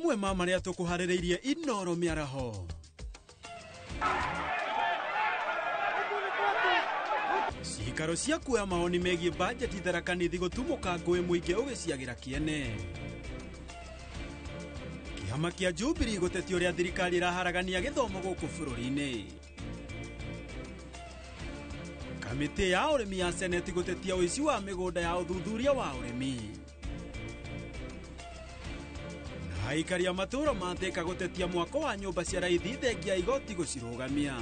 Mamwe ma marĩa tũkũharĩrĩirie Inoro mĩaraho. Ciikaro cia kuoya maoni megiĩ bajeti Tharaka Nithi gũtumũka ngũĩ mũingĩ ũgĩciagĩra kĩene. Kĩama kĩa Jubilee gũtetia ũrĩa thirikari ĩraharagania gĩthomo gũkũ bũrũri-inĩ. Kamĩtĩ ya ũrĩmi ya Seneti gũtetia ũici wa mĩgũnda ya ũthuthuria wa ũrĩmi. Na aikari a matũũra ma Thika gũtetia mwako wa nyũmba cia raithi thengia igoti gũcirũgamia.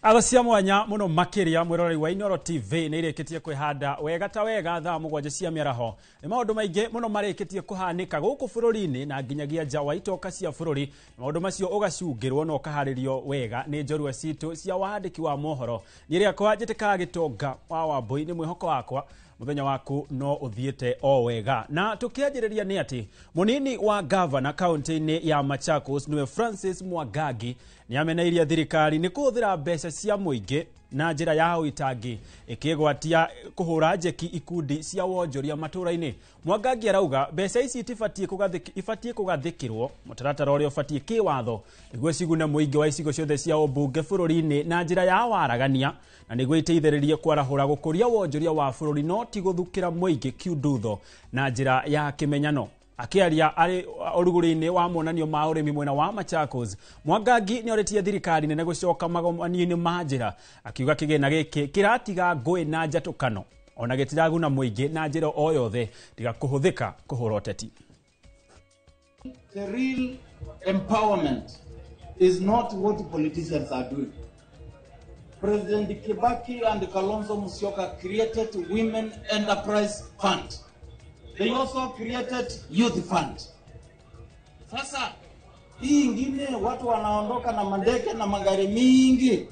Atha cia mwanya muno makiria mwiroreri wa Inoro TV nĩ irĩkĩtie kwĩhanda wega ta wega thaa 7 cia mĩaraho. Nĩ maũndũ maingĩ mũno marĩkĩtie kũhanĩka gũkũ bũrũri-inĩ na nginyagia nja wa itoka cia bũrũri. Maũndũ macio ũgacungĩrwo na ũkaharĩrio wega nĩ njorua citũ cia wandĩki wa mohoro. Niĩ rĩakwa njĩtĩkaga Gĩtonga wa Wambui, nĩ mwĩhoko wakwa muthenya waku no uthiĩte o wega. Na tukianjĩrĩria nĩ atĩ munini wa gavana kaunti-inĩ ya Machakos niwe Francis Mwangangi nĩ ameneirie thirikari nĩ kũhũthĩra mbeca cia mũingĩ na njĩra ya ũitangi ĩkĩgwatia kũhũra njeki ikundi cia wonjoria matũũra-inĩ. Mwangangi arauga mbeca ici ibatiĩ kũgathĩkĩrwo mũtaratara ũrĩa ũbatiĩ kĩwatho nĩguo cigune mũingĩ wa icigo ciothe cia ũmbunge bũrũri-inĩ na njĩra ya waragania na nĩguo iteithĩrĩrie kwarahũra gũkũria wonjoria wa bũrũri no ti gũthukĩra mũingĩ kiundutho na njĩra ya kĩmenyano. Akĩaria arĩ ũrugũri-inĩ wa monanio ma ũrĩmi mwena wa Machakos, Mwangangi nĩorĩtie thirikari nene gũcoka magomani-inĩ ma njĩra, akiuga kĩgĩna gĩkĩ kĩratiga ngũĩ na njatũkano ona gĩtiraguna mũingĩ na njĩra o yothe tiga kũhũthĩka kũhũra ũteti. The real empowerment is not what politicians are doing. President Kibaki and Kalonzo Musyoka created Women Enterprise Fund. They also created Youth Fund. Sasa hii ingine watu wanaondoka na mandeke na magari mingi,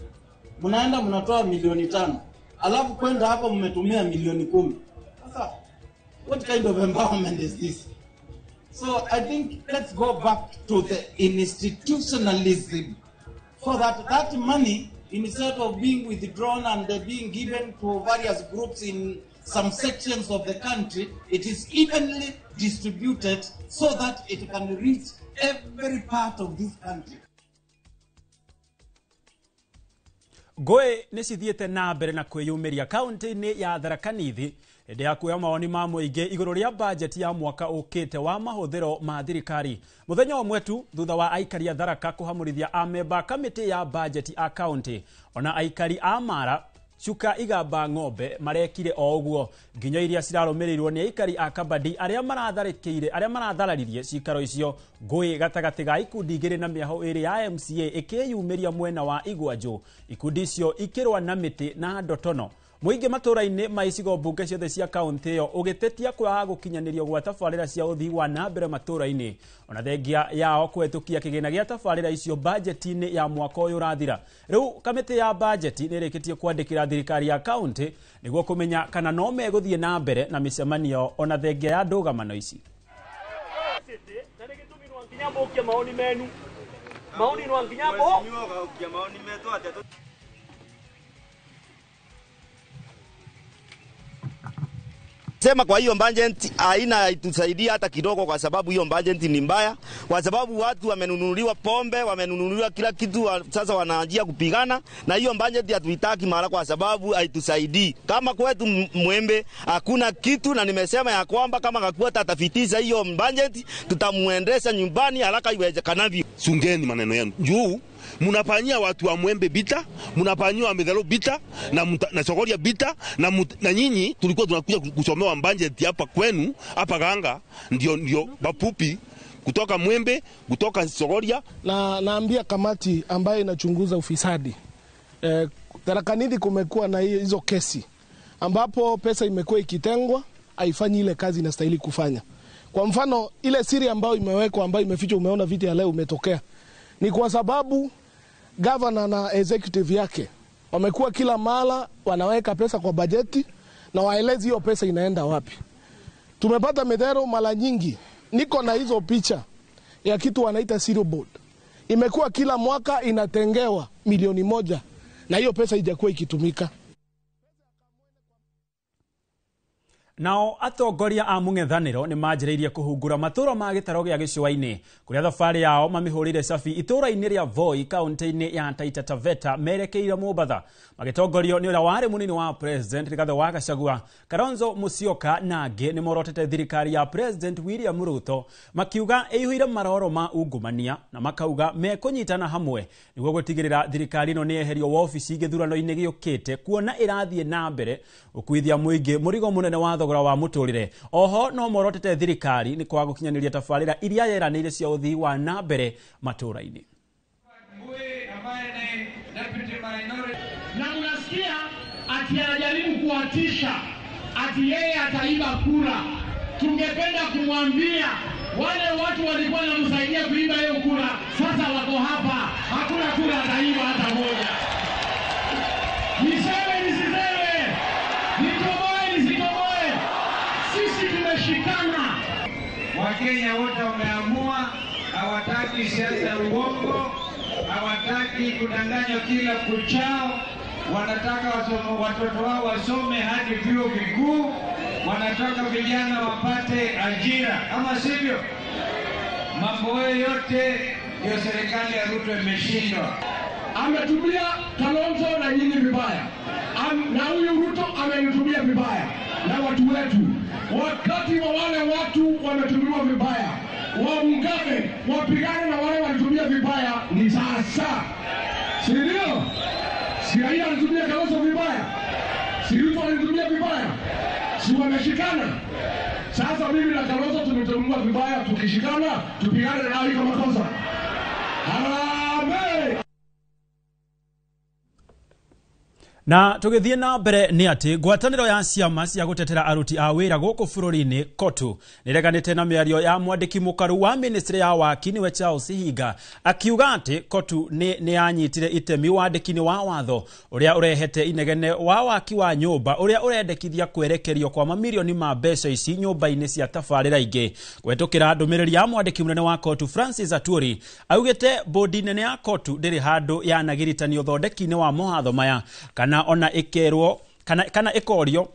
mnaenda mnatoa milioni 5, alafu kwenda hapo mmetumia milioni 10. Sasa what kind of empowerment is this? So I think let's go back to the institutionalism so that that money, instead of being withdrawn and being given to various groups in some sections of the country, it is evenly distributed so that it can reach every part of this country. Ngũĩ nĩ cithiĩte na mbere na kwĩyumĩria kaunti-inĩ ya Tharaka Nithi hĩndĩ ya kuoya mawoni ma mũingĩ igũrũ rĩa bajeti ya mwaka ũkĩte wa mahũthĩro ma thirikari. Mũthenya ũmwe tu thutha wa aikari a Tharaka kũhamũrithia amemba kamĩtĩ ya bajeti a kaunti, ona aikari a Mara Chuka Igamba Ng'ombe marekire o ũguo nginya iria cirarũmĩrĩirwo nĩ aikari a Kabadi arĩa maratharĩkĩire arĩa marathararirie cikaro icio. Ngũĩ gatagatĩ ga ikundi igĩrĩ na mĩaho ĩrĩ ya MCA ĩkĩyumĩria mwena wa Igwanjũ, ikundi icio ikĩrũa na mĩtĩ na ndotono. Mũingĩ matũũra-inĩ ma icigo mbunge ciothe cia kaunti ĩyo ũgĩtetia kwaga gũkinyanĩrio gwa tabarĩra cia ũthii wa na mbere matũũra-inĩ ona thengia yao kũhetũkia kĩgĩna gĩa tabarĩra icio bajeti-inĩ ya mwaka ũyũ ũrathira. Rĩu kamĩtĩ ya bajeti nĩ ĩrĩkĩtie kwandĩkĩra thirikari ya kaunti nĩguo kũmenya kana no megũthiĩ na mbere na mĩcemanio ona thengia ya ndũgamano ici. Sema kwa hiyo budget haina itusaidia hata kidogo, kwa sababu hiyo budget ni mbaya, kwa sababu watu wamenunuliwa pombe, wamenunuliwa kila kitu, sasa wanaanjia kupigana na hiyo budget hatuitaki mara, kwa sababu haitusaidii. Kama kwetu Mwembe hakuna kitu, na nimesema ya kwamba kama Gakuota atafitiza hiyo budget tutamuendesha nyumbani haraka iwezekanavyo. Sungeni maneno yenu juu munafanyia watu wa Mwembe bita, munafanyia wa Methalo bita na Sogoria bita na nyinyi tulikuwa tunakuja kusomewa budget hapa kwenu hapa Ganga, ndio bapupi kutoka Mwembe, kutoka Sogoria. Na naambia kamati ambayo inachunguza ufisadi, Tharaka Nithi kumekuwa na hizo kesi ambapo pesa imekuwa ikitengwa haifanyi ile kazi inastahili kufanya. Kwa mfano ile siri ambayo imewekwa ambayo imefichwa, umeona vita ya leo umetokea, ni kwa sababu Gavana na executive yake wamekuwa kila mara wanaweka pesa kwa bajeti na waelezi hiyo pesa inaenda wapi. Tumepata Mithero mara nyingi, niko na hizo picha ya kitu wanaita cereal board. Imekuwa kila mwaka inatengewa 1 milioni na hiyo pesa haijakuwa ikitumika. Nao atongoria a mũng'ethanĩro nĩ manjĩrĩirie kũhungura matũũra ma gĩtaro gĩa gĩcũa-inĩ kũrĩa thabarĩ yao mamĩhũrĩire cabi itũũra-inĩ rĩa Voi, kaunti-inĩ ya Taita Taveta, merekeire Mombatha, magĩtongorio nĩ ũrĩa warĩ mũnini wa President Rigathĩ wa Gachagua, Kalonzo Musyoka na angĩ. Nĩ morotete thirikari ya President William Ruto, makiuga ĩihũire maroro ma ungumania, na makauga mekũnyitana hamwe nĩguo gũtigĩrĩra thirikari ĩno nĩ yeherio wabici gĩthurano-inĩ gĩũkĩte, kuona ĩrathiĩ na mbere gũkuithia mũingĩ mũrigo mũnene wa thogora wa mũtũrĩre. Oho no morotete thirikari nĩ kwaga gũkinyanĩria tabarĩra iria yeranĩire cia ũthii wa na mbere matũũra-inĩ. Na mnasikia ati anajaribu kuwatisha ati yeye ataiba kura. Tungependa kumwambia wale watu walikuwa wanamsaidia kuiba hiyo kura, sasa wako hapa, hakuna kura ataiba hata moja. Niseme nisiseme? Nitoboe nisitoboe? Sisi tumeshikana. Wakenya wote wameamua, hawataki siasa ya uongo, hawataki kudanganywa kila kuchao, wanataka watoto wao wasome hadi vyuo vikuu, wanataka vijana wapate ajira, ama sivyo? Mambo hayo yote ndio serikali ya Ruto imeshindwa. Ametumia Kalonzo na nyinyi vibaya. Na huyu Ruto amenitumia vibaya na watu wetu. Wakati wa wale watu wametumiwa vibaya, waungane, wapigane na wale walitumia vibaya ni sasa, si ndio? Si Raila alitumia Kalonzo vibaya, si Ruto alitumia vibaya, si wameshikana? Sasa mimi na Kalonzo tumetumiwa vibaya, tukishikana tupigane nao, iko makosa? Harambee! Na tũgĩthiĩ na mbere nĩ atĩ ngwatanĩro ya ciama cia gũtetera aruti a wĩra gũkũ bũrũri-inĩ, COTU, nĩreganĩte na mĩario ya mwandĩki mũkaru wa ministry ya waki, nĩwe Charles Hinga, akiuga atĩ COTU nĩ yanyitire itemi wandĩki-inĩ wa watho ũrĩa ũrehete inegene wa waki wa nyũmba, ũrĩa ũrendekithia kwerekerio kwa mamirioni ma mbeca ici nyũmba-inĩ cia tabarĩra ingĩ. Kũhetũkĩra ndũmĩrĩri ya mwandĩki mũnene wa COTU, Francis Atwoli, augĩte bodi nene ya COTU ndĩrĩ handũ yanagiritania ũthondeki-inĩ wa mawatho maya, kana ona ĩkerwo kana ĩkorio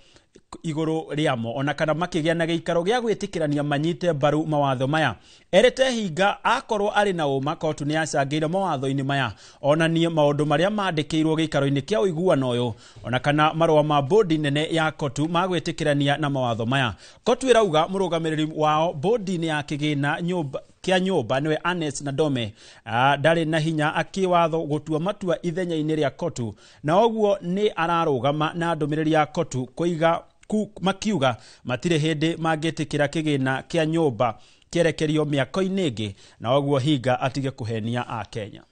igũrũ rĩamo, ona kana makĩgĩa na gĩikaro gĩa gwĩtĩkĩrania manyite mbaru mawatho maya. Erete Hinga akorwo arĩ na ũma COTU nĩ yacangĩire mawatho-inĩ maya, onanie maũndũ marĩa mandĩkĩirwo gĩikaro-inĩ kĩa ũiguano ũyũ, ona kana marũa ma bodi nene ya COTU ma gwĩtĩkĩrania na mawatho maya. COTU ĩrauga mũrũgamĩrĩri wao bodi-inĩ ya kĩgĩna nyũmba kĩa nyũmba, nĩwe Ernest Nadome, ndarĩ na hinya akĩwatho gũtua matua ithenya-inĩ rĩa COTU, na ũguo nĩ ararũgama na ndũmĩrĩri ya COTU kũiga makiuga matirĩ hĩndĩ mangĩtĩkĩra kĩgĩna kĩa nyũmba kĩerekerio mĩako-inĩ ĩngĩ, na ũguo Hinga atige kũhenia Akenya.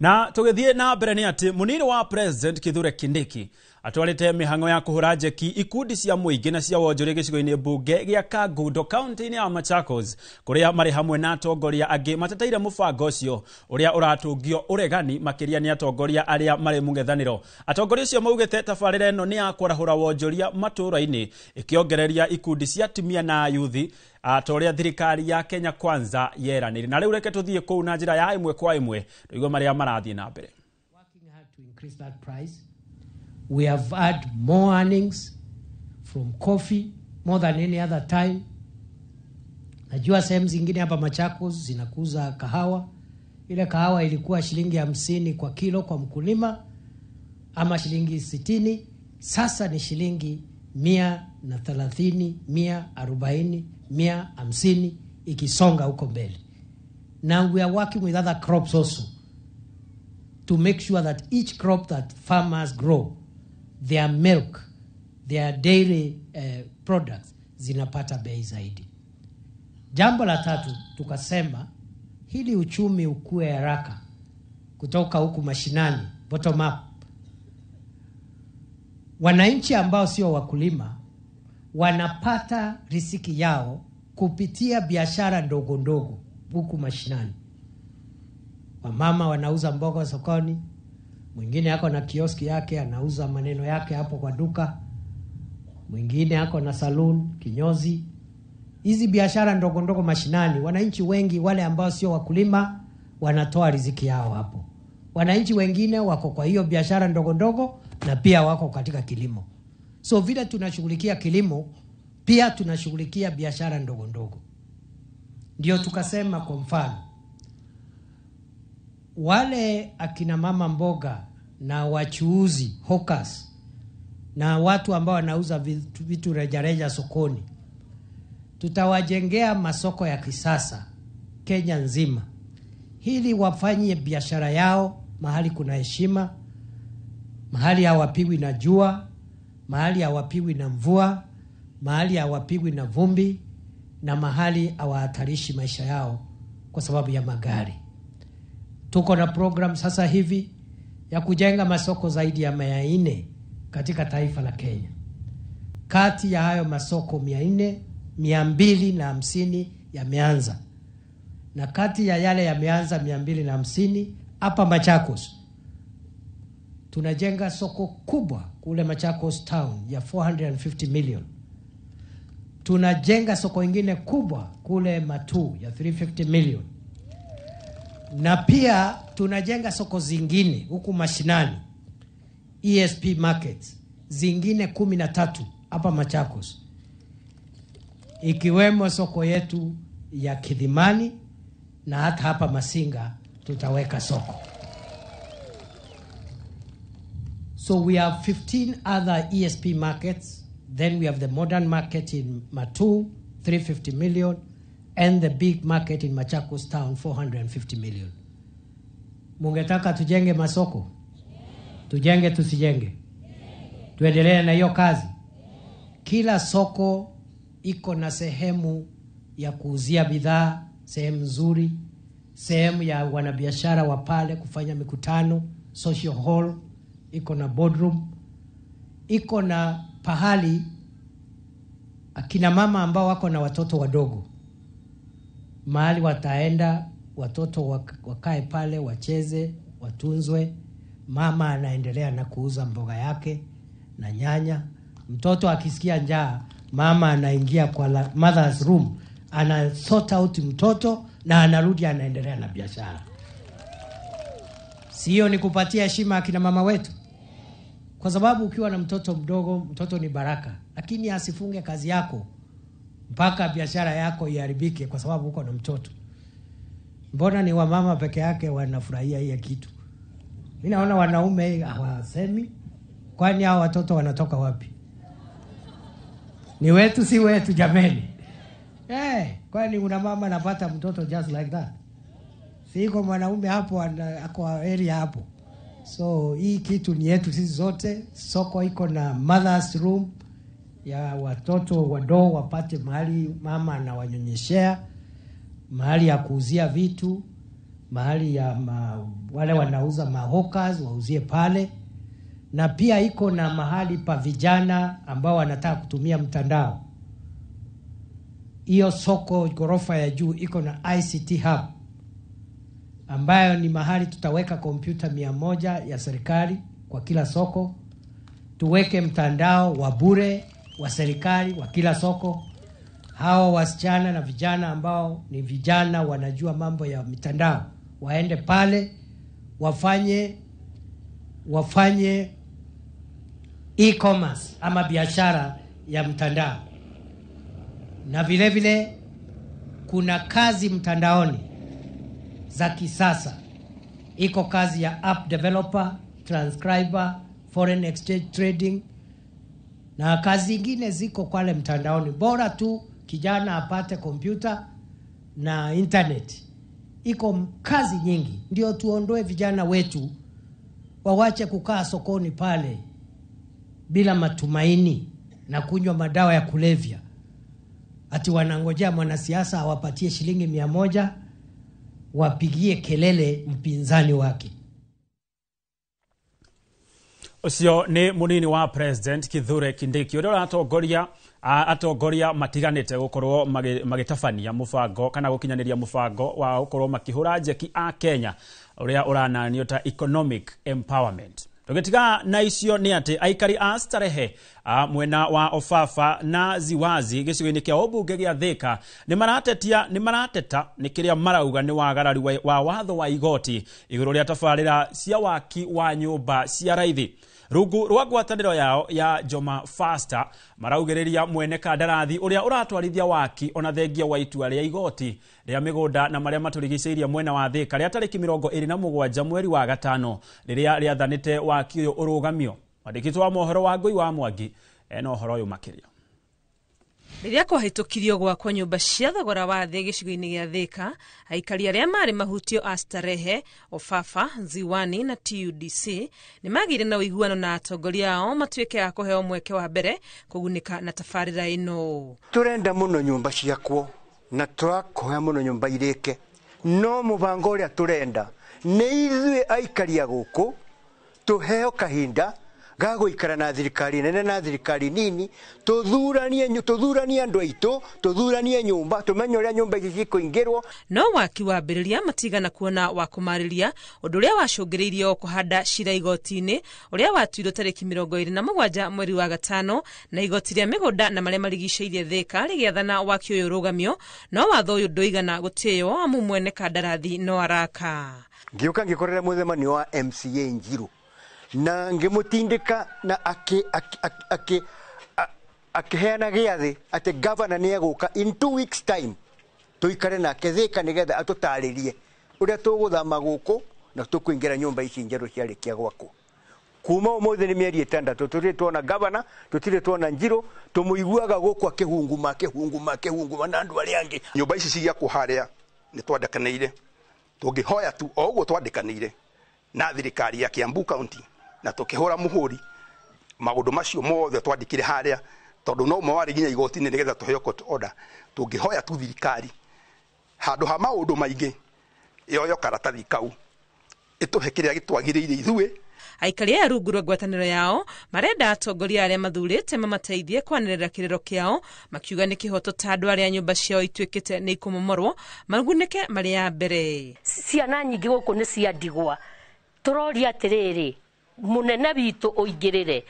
Na tũgĩthiĩ na mbere nĩ atĩ mũnini wa President Kithure Kindiki atwarĩte mĩhang'o ya kũhũra njeki ikundi cia mũingĩ na cia wonjoria gĩcigo-inĩ mbunge gĩa Kangundo, kaunti-inĩ ya Machakos, kũrĩa marĩ hamwe na atongoria angĩ mateteire mũbango ũcio ũrĩa ũratũngio ũregani makĩria nĩ atongoria arĩa marĩ mũng'ethanĩro. Atongoria acio maugĩte tabarĩra ĩno nĩ ya kwarahũra wonjoria matũũra-inĩ, ĩkĩongereria ikundi cia atumia na ayuthi ta ũrĩa thirikari ya Kenya Kwanza yeranĩire. Na rĩu reke tũthiĩ kũu na njĩra ya ĩmwe kwa ĩmwe tũigue marĩa marathiĩ na mbere. Working hard to increase that price. We have had more earnings from coffee more than any other time. Najua sehemu zingine hapa Machakos zinakuza kahawa. Ile kahawa ilikuwa shilingi 50 kwa kilo kwa mkulima ama shilingi 60, sasa ni shilingi 130, 140, 150 ikisonga huko mbele. Now we are working with other crops also to make sure that each crop that farmers grow, their milk, their dairy products zinapata bei zaidi. Jambo la tatu tukasema Ili uchumi ukue haraka kutoka huku mashinani, bottom up, wananchi ambao sio wakulima wanapata riziki yao kupitia biashara ndogo ndogo huku mashinani. Wamama wanauza mboga sokoni, mwingine ako na kioski yake anauza maneno yake hapo kwa duka, mwingine ako na saloon kinyozi. Hizi biashara ndogo ndogo mashinani, wananchi wengi wale ambao sio wakulima wanatoa riziki yao hapo. Wananchi wengine wako kwa hiyo biashara ndogo ndogo na pia wako katika kilimo. So vile tunashughulikia kilimo, pia tunashughulikia biashara ndogo ndogo. Ndio tukasema kwa mfano, wale akina mama mboga na wachuuzi hawkers na watu ambao wanauza vitu rejareja sokoni, tutawajengea masoko ya kisasa Kenya nzima, ili wafanye biashara yao mahali kuna heshima, mahali hawapigwi na jua, mahali hawapigwi na mvua, mahali hawapigwi na vumbi, na mahali hawahatarishi maisha yao kwa sababu ya magari. Tuko na program sasa hivi ya kujenga masoko zaidi ya 400 katika taifa la Kenya. Kati ya hayo masoko 400, 250 yameanza, na kati ya yale yameanza 250 hapa Machakos tunajenga soko kubwa kule Machakos town ya 450 million. Tunajenga soko ingine kubwa kule Matuu ya 350 million, na pia tunajenga soko zingine huku mashinani, ESP markets zingine 13 hapa Machakos, ikiwemo soko yetu ya Kidhimani na hata hapa Masinga tutaweka soko. So we have 15 other ESP markets. Then we have the modern market in Matuu, 350 million, and the big market in Machakos town, 450 million. Mungetaka tujenge masoko? Tujenge tusijenge? Tuendelee na hiyo kazi? Kila soko iko na sehemu ya kuuzia bidhaa, sehemu nzuri, sehemu ya wanabiashara wa pale kufanya mikutano, social hall, iko na boardroom, iko na pahali akina mama ambao wako na watoto wadogo, mahali wataenda watoto wakae pale wacheze, watunzwe. Mama anaendelea na kuuza mboga yake na nyanya. Mtoto akisikia njaa, mama anaingia kwa mother's room, ana sort out mtoto na anarudi anaendelea na biashara. Sio ni kupatia heshima akina mama wetu? Kwa sababu ukiwa na mtoto mdogo, mtoto ni baraka, lakini asifunge kazi yako mpaka biashara yako iharibike kwa sababu uko na mtoto. Mbona ni wamama peke yake wanafurahia hiyo kitu? Mimi naona wanaume hawasemi. Kwani hao watoto wanatoka wapi? Ni wetu si wetu jameni? Kwani una mama anapata mtoto just like that? Siko mwanaume hapo ako area hapo. So hii kitu ni yetu sisi zote. Soko iko na mother's room ya watoto wadogo wapate mahali mama anawanyonyeshea, mahali ya kuuzia vitu, mahali ya wale wanauza mahokas wauzie pale, na pia iko na mahali pa vijana ambao wanataka kutumia mtandao. Hiyo soko ghorofa ya juu iko na ICT hub ambayo ni mahali tutaweka kompyuta 100 ya serikali kwa kila soko, tuweke mtandao wa bure wa serikali wa kila soko. Hawa wasichana na vijana ambao ni vijana wanajua mambo ya mitandao waende pale wafanye e-commerce ama biashara ya mtandao. Na vile vile kuna kazi mtandaoni za kisasa. Iko kazi ya app developer, transcriber, foreign exchange trading na kazi zingine ziko kwale mtandaoni. Bora tu kijana apate kompyuta na internet. Iko kazi nyingi. Ndio tuondoe vijana wetu wawache kukaa sokoni pale bila matumaini na kunywa madawa ya kulevya. Ati wanangojea mwanasiasa awapatie shilingi 100 wapigie kelele mpinzani wake. Ucio ni munini wa President Kithure Kindiki uria uratongoria atongoria matiganite gukorwo magitabania mubango kana gukinyaniria mubango wa gukorwo makihura njeki a Kenya uria urananio ta economic empowerment. Tugitiga na icio ni ati aikari a Starehe mwena wa Ofafa na Ziwazi gicigo-ini kia obunge gia Thika ni maratetia ni marateta ni kiria marauga ni wagarari wa watho wa igoti iguru ria tabarira cia waki wa nyumba cia raithi. Rungu rwa ngwatanĩro yao ya Joma Faster maraugĩrĩria mwene kandarathi ũrĩa ũratwarithia waki ona thengia wa itua rĩa igoti rĩa mĩgũnda na marĩa matũrigicĩirie mwena wa Thika rĩa tarĩki 27 mweri wa gatano rĩrĩa rĩathanĩte waki ũyũ ũrũgamio. Mwandĩki wa mohoro wa Ngũi wa Mwangi ena ũhoro ũyũ makĩria. Rĩrĩa kwahĩtũkirio gwakwo nyũmba cia thogora wa thĩ gĩcigo-inĩ gĩa Thika, aikari arĩa marĩ mahutio a Starehe, Ofafa, Ziwani na TUDC nĩ magĩire na ũiguano na atongoria ao matuĩke a kũheo mweke wa mbere kũgunĩka na tabarĩra ĩno. Tũrenda mũno nyũmba ciakwo na tũrakoya mũno nyũmba irĩke, no mũbango ũrĩa tũrenda nĩ ithuĩ aikari a gũkũ tũheo kahinda ga gũikara na thirikari nene na thirikari nini, tũthuranie andũ aitũ, tũthuranie nyũmba, tũmenye ũrĩa nyũmba ici cikũingĩrwo. No waki wambĩrĩria matigana kuona wa kũmarĩria ũndũ ũrĩa wacũngĩrĩirie kũhanda cira igoti-inĩ ũrĩa watuirwo tarĩki 27 mweri wa gatano na igoti rĩa mĩgũnda na marĩa marigicĩirie Thika rĩgĩathana waki ũyũ ũrũgamio, no watho ũyũ ndũigana gũtĩĩo amu mwene kandarathi no araka. Ngĩũka ngĩkorera mũcemanio wa MCA Njiru na ngimutindika na akiheana gĩathĩ atĩ governor nĩ egũka in 2 weeks time tuikare nake Thika nĩgetha atũtarĩrie ũrĩa tũgũthama gũkũ na tũkũingĩra nyũmba ici njerũ ciarĩkia gwakwo. Kuma ũmũthĩ nĩ mĩeri 6 tũtirĩ tuona governor, tũtirĩ tuona Njiru, tũmũiguaga gũkũ akĩhunguma akĩhunguma akĩhunguma na andũ arĩa angĩ. Nyũmba ici cigiakwo harĩa nĩ twandĩkanĩire, tũngĩhoya tu o ũguo twandĩkanĩire na thirikari ya Kiambu County na tukihura muhuri maundu macio mothe twandikire haria tondu no mawari nginya igoti-inĩ nigetha tuheo court order. Tungihoya tu thirikari handu ha maundu maingi yoyo karatathi kau ituhe kiria gitwagiriire ithuĩ. Aikari aya rungu rwa ngwatanĩro yao marenda atongoria arĩa mathurĩte mamateithie kwanĩrĩra kĩrĩro kĩao makiuga nĩ kĩhoto ta andũ arĩa nyũmba ciao ituĩkĩte nĩ ikũmomorwo magunĩke marĩ ya mbere. Ciana nyingĩ gũkũ nĩ cia ndigwa, tũroria atĩrĩrĩ munene witũ ũingĩrĩre.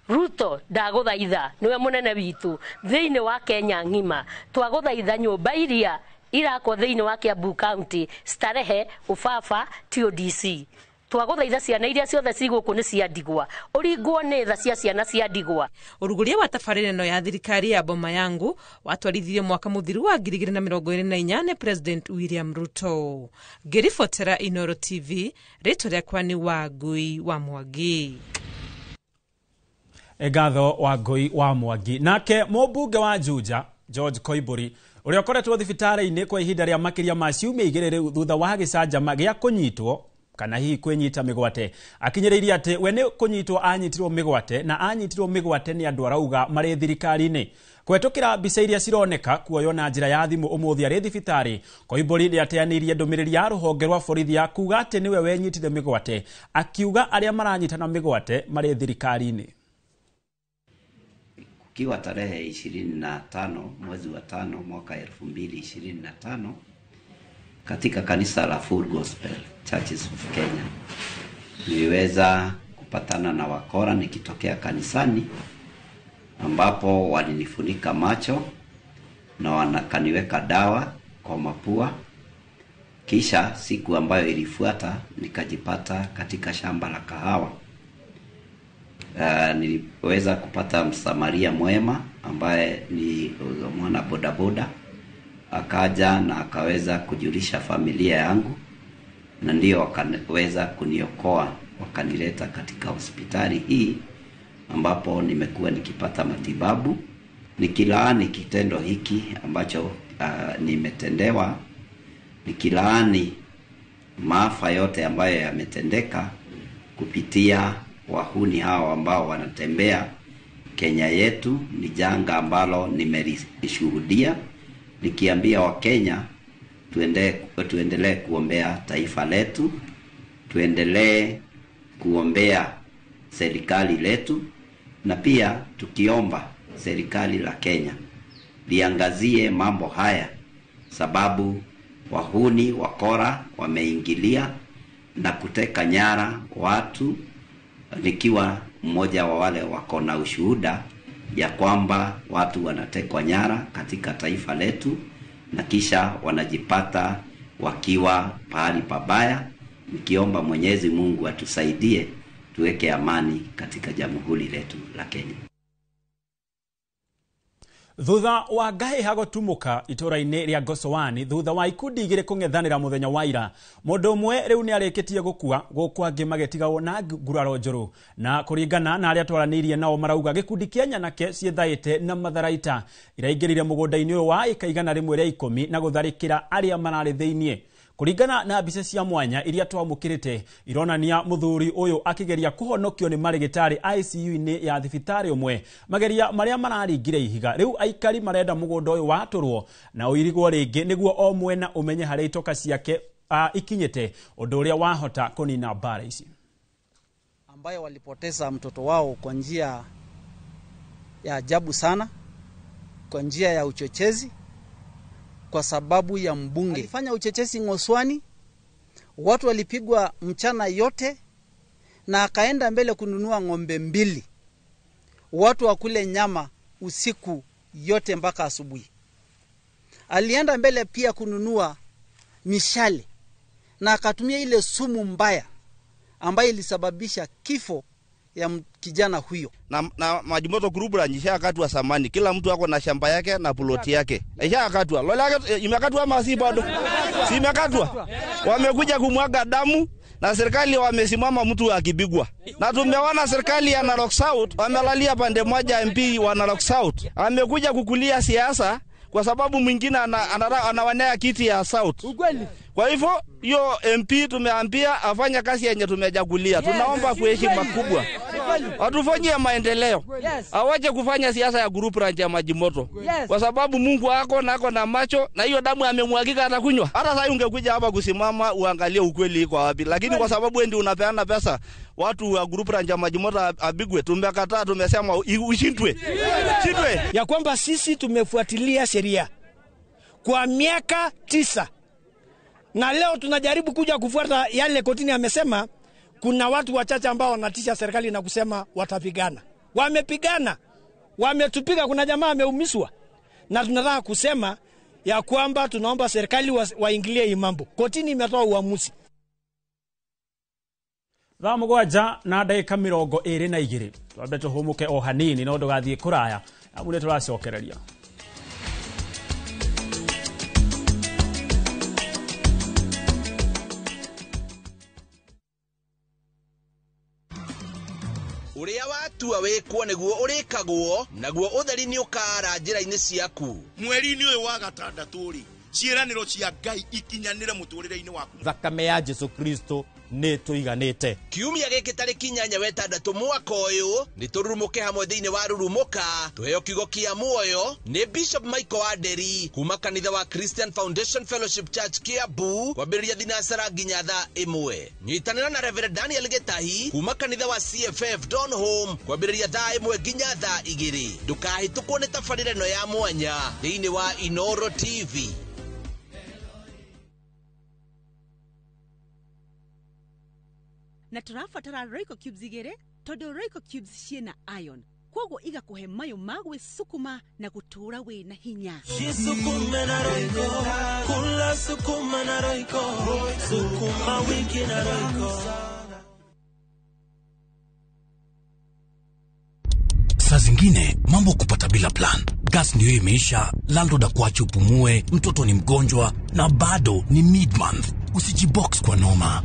Ruto ndagũthaitha niwe munene witũ thĩinĩ wa Kenya ng'ima, twagũthaitha nyũmba iria irakwo thĩinĩ wa Kiambu County, Starehe, Ofafa, TODC, twagũthaitha ciana iria ciothe cigũkũ nĩ cia ndigwa, ũringwo nĩ tha cia ciana cia ndigwa. Ũrugũria wa tabarĩra ĩno ya thirikari ya Boma Yangu watwarithirio mwaka mũthiru wa 2024 nĩ President William Ruto. Ngĩribotera Inooro TV, rĩtwa rĩakwa nĩ Wangui wa Mwangi. Ngatho Wangui wa Mwangi. Nake mũmbunge wa Juja George Koimburi ũrĩa ũkoretwo thibitarĩ-inĩ kwa ihinda rĩa makĩria ma ciumia igĩrĩ rĩu thutha wa gĩcanjama gĩa kũnyitwo kana hihi kwĩnyita mĩgwate akinyĩrĩirie atĩ we nĩ kũnyitwo anyitirwo mĩgwate na anyitirwo mĩgwate nĩ andũ arauga marĩ thirikari-inĩ. Kũhetũkĩra mbica iria cironeka kuoywo na njĩra ya thimũ ũmũthĩ arĩ thibitarĩ, Koimburi nĩateanĩirie ndũmĩrĩri ya rũhonge rwa borithi ya kuga atĩ nĩwe wenyitire mĩgwate, akiuga arĩa maranyitana mĩgwate marĩ thirikari-inĩ. Kukiwa tarehe 25 mwezi wa 5 mwaka 2025 katika kanisa la Full Gospel Churches of Kenya niliweza kupatana na wakora nikitokea kanisani, ambapo walinifunika macho na wanakaniweka dawa kwa mapua. Kisha siku ambayo ilifuata nikajipata katika shamba la kahawa. Niliweza kupata msamaria mwema ambaye ni mwana bodaboda, akaja na akaweza kujulisha familia yangu, na ndio wakaweza kuniokoa, wakanileta katika hospitali hii ambapo nimekuwa nikipata matibabu. Nikilaani kitendo hiki ambacho nimetendewa, nikilaani maafa yote ambayo yametendeka kupitia wahuni hao ambao wanatembea Kenya yetu. Ni janga ambalo nimelishuhudia, nikiambia Wakenya Tuendelee kuombea taifa letu, tuendelee kuombea serikali letu, na pia tukiomba serikali la Kenya liangazie mambo haya, sababu wahuni wakora wameingilia na kuteka nyara watu, nikiwa mmoja wa wale wako na ushuhuda ya kwamba watu wanatekwa nyara katika taifa letu na kisha wanajipata wakiwa pahali pabaya. Nikiomba Mwenyezi Mungu atusaidie tuweke amani katika jamhuri letu la Kenya. Thutha wa ngahĩha gũtumũka itũra-inĩ rĩa Ngocowani thutha wa ikundi igĩrĩ kũng'ethanĩra mũthenya wa ira, mũndũ ũmwe rĩu nĩarĩkĩtie gũkua gũkũ angĩ magĩtigwo na nguraro njũru. Na kũringana na arĩa twaranĩirie nao marauga gĩkundi kĩa nyanake ciĩthaĩte na matharaita iraingĩrire mũgũnda-inĩ ũyũ wa ĩka 110 na gũtharĩkĩra arĩa mararĩ thĩiniĩ. Kũringana na mbica cia mwanya iria twamũkĩrĩte ironania mũthuri ũyũ akĩgeria kũhonokio nĩ marĩgĩtarĩ ICU-inĩ ya thibitarĩ ũmwe, mageria marĩa mararingire ihiga. Rĩu aikari marenda mũgũnda ũyũ watũrwo na ũirigwo rĩngĩ nĩguo o mwena ũmenye harĩa itoka ciake ikinyĩte, ũndũ ũrĩa wahota kũnina mbara ici. Ambayo walipoteza mtoto wao kwa njia ya ajabu sana, kwa njia ya uchochezi, kwa sababu ya mbunge. Alifanya uchochezi Ngoswani, watu walipigwa mchana yote, na akaenda mbele kununua ng'ombe 2. Watu wakule nyama usiku yote mpaka asubuhi. Alienda mbele pia kununua mishale, na akatumia ile sumu mbaya ambayo ilisababisha kifo ya kijana huyo. Na Majimoto group la ishakatwa samani, kila mtu ako na shamba yake na ploti yake. Ishakatwa. Lola yake imekatwa ama si bado? Si imekatwa. Wamekuja kumwaga damu na serikali wamesimama mtu akipigwa. Na tumeona serikali ya Narok South wamelalia pande moja, MP wa Narok South amekuja kukulia siasa kwa sababu mwingine anawanea kiti ya South. Kwa hivyo hiyo MP tumeambia afanye kazi yenye tumejagulia. Yes. Tunaomba kuheshima kubwa. Watufanyie maendeleo. Yes. Awache kufanya siasa ya group ranch ya Majimoto. Yes. Kwa sababu Mungu ako na ako na macho na hiyo damu amemwagika atakunywa. Hata sasa ungekuja hapa kusimama uangalie ukweli iko wapi. Lakini kwa sababu wewe ndio unapeana pesa watu wa group ranch ya Majimoto abigwe, tumekataa, tumesema ushindwe. Shindwe. Ya kwamba sisi tumefuatilia sheria kwa miaka 9. Na leo tunajaribu kuja kufuata yale kotini amesema. Kuna watu wachache ambao wanatisha serikali na kusema watapigana. Wamepigana, wametupiga, kuna jamaa ameumizwa. Na tunataka kusema ya kwamba tunaomba serikali waingilie hii mambo. Kotini imetoa uamuzi. Thaa mũgwanja na ndagĩka 22. Twambe tũhũmũke o hanini no ndũgathiĩ kũraya. Amu nĩ tũracokereria. Uria watua wikwo niguo urikagwo naguo utheri ni ukara njira-ini ciaku. Mweri-ini uyu wa gatandatũ ri ciĩranĩro cia Ngai ikinyanĩre mũtũrĩre-inĩ waku. Thakame ya Jesu Kristo nĩ tũiganĩte. Kiumia gĩkĩ tarĩki 8 wetandatũ mwaka ũyũ nĩ tũrurumũke hamwe thĩinĩ wa Rurumũka tũheo kiugo kĩa muoyo nĩ Bishop Michael Aderi kuma kanitha wa Christian Foundation Fellowship Church Kiambu kwambĩrĩria thinacara nginya thaa 1. Nyitanĩra na Reverend Daniel Gĩtahi kuma kanitha wa CFF Don Home kwambĩrĩria thaa 1 nginya thaa 2. Ndũkahĩtũkwo nĩ tabarĩra ĩno ya mwanya thĩinĩ wa Inoro TV. Na tũrabatara Royco Cubes 2 tondũ Royco Cubes ciĩna iron, kwoguo igakũhe mayũ ma gwĩsukuma na gũtũũra wĩna hinya. Jisukume na Royco, kula sukuma na Royco, sukuma wiki na Royco. Saa zingine mambo kupata bila plan. Gas ndio imeisha, landlord akuache upumue, mtoto ni mgonjwa na bado ni mid-month. Usijibox kwa noma.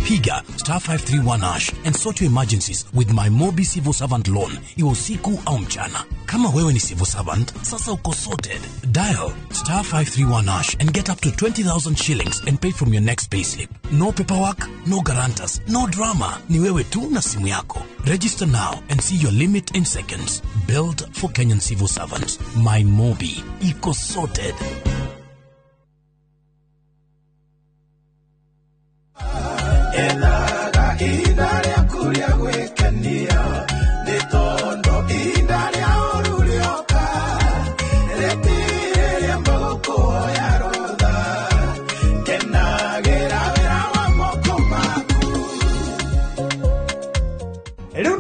Piga *531# and sort your emergencies with my Mobi Civil Servant Loan. Iwe usiku au mchana. Kama wewe ni civil servant, sasa uko sorted. Dial *531# and get up to 20,000 shillings and pay from your next payslip. No paperwork, no guarantors, no drama. Ni wewe tu na simu yako. Register now and see your limit in seconds. Built for Kenyan civil servants. My Mobi. Iko sorted.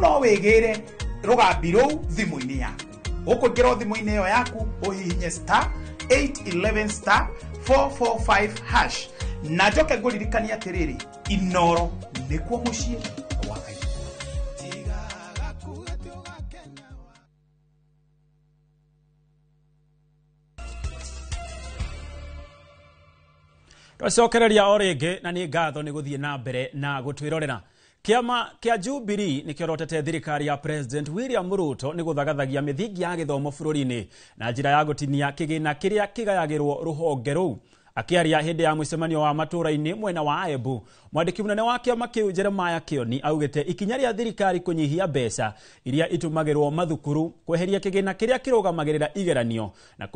No wĩgĩre rũgambi rũu thimũ-inĩ yaku. Ũkũingĩra thimũ-inĩ ĩyo yaku ũhihinye star 811 star 445 hash. Na njoke ngũririkanie atĩrĩrĩ, Inoro nĩkuo mũciĩ kwa Ngai. Twacokereria o rĩngĩ na nĩ ngatho nĩ gũthiĩ na mbere na gũtwĩrorera. Kĩama kĩa Jubilee nĩkĩorotete thirikari ya President William Ruto nĩ gũthagathagia mĩthingi ya gĩthomo bũrũri-inĩ na njĩra ya gũtinia kĩgĩna kĩrĩa kĩgayagĩrwo rũhonge rũu. Akĩaria hĩndĩ ya mũcemanio wa matũũra-inĩ mwena wa Embu, mwandĩki mũnene wa kĩama kĩu Jeremiah Kĩoni augĩte ikinya rĩa thirikari kũnyihia mbeca iria itũmagĩrwo mathukuru, kweheria kĩgĩna kĩrĩa kĩrũgamagĩrĩra igeranio na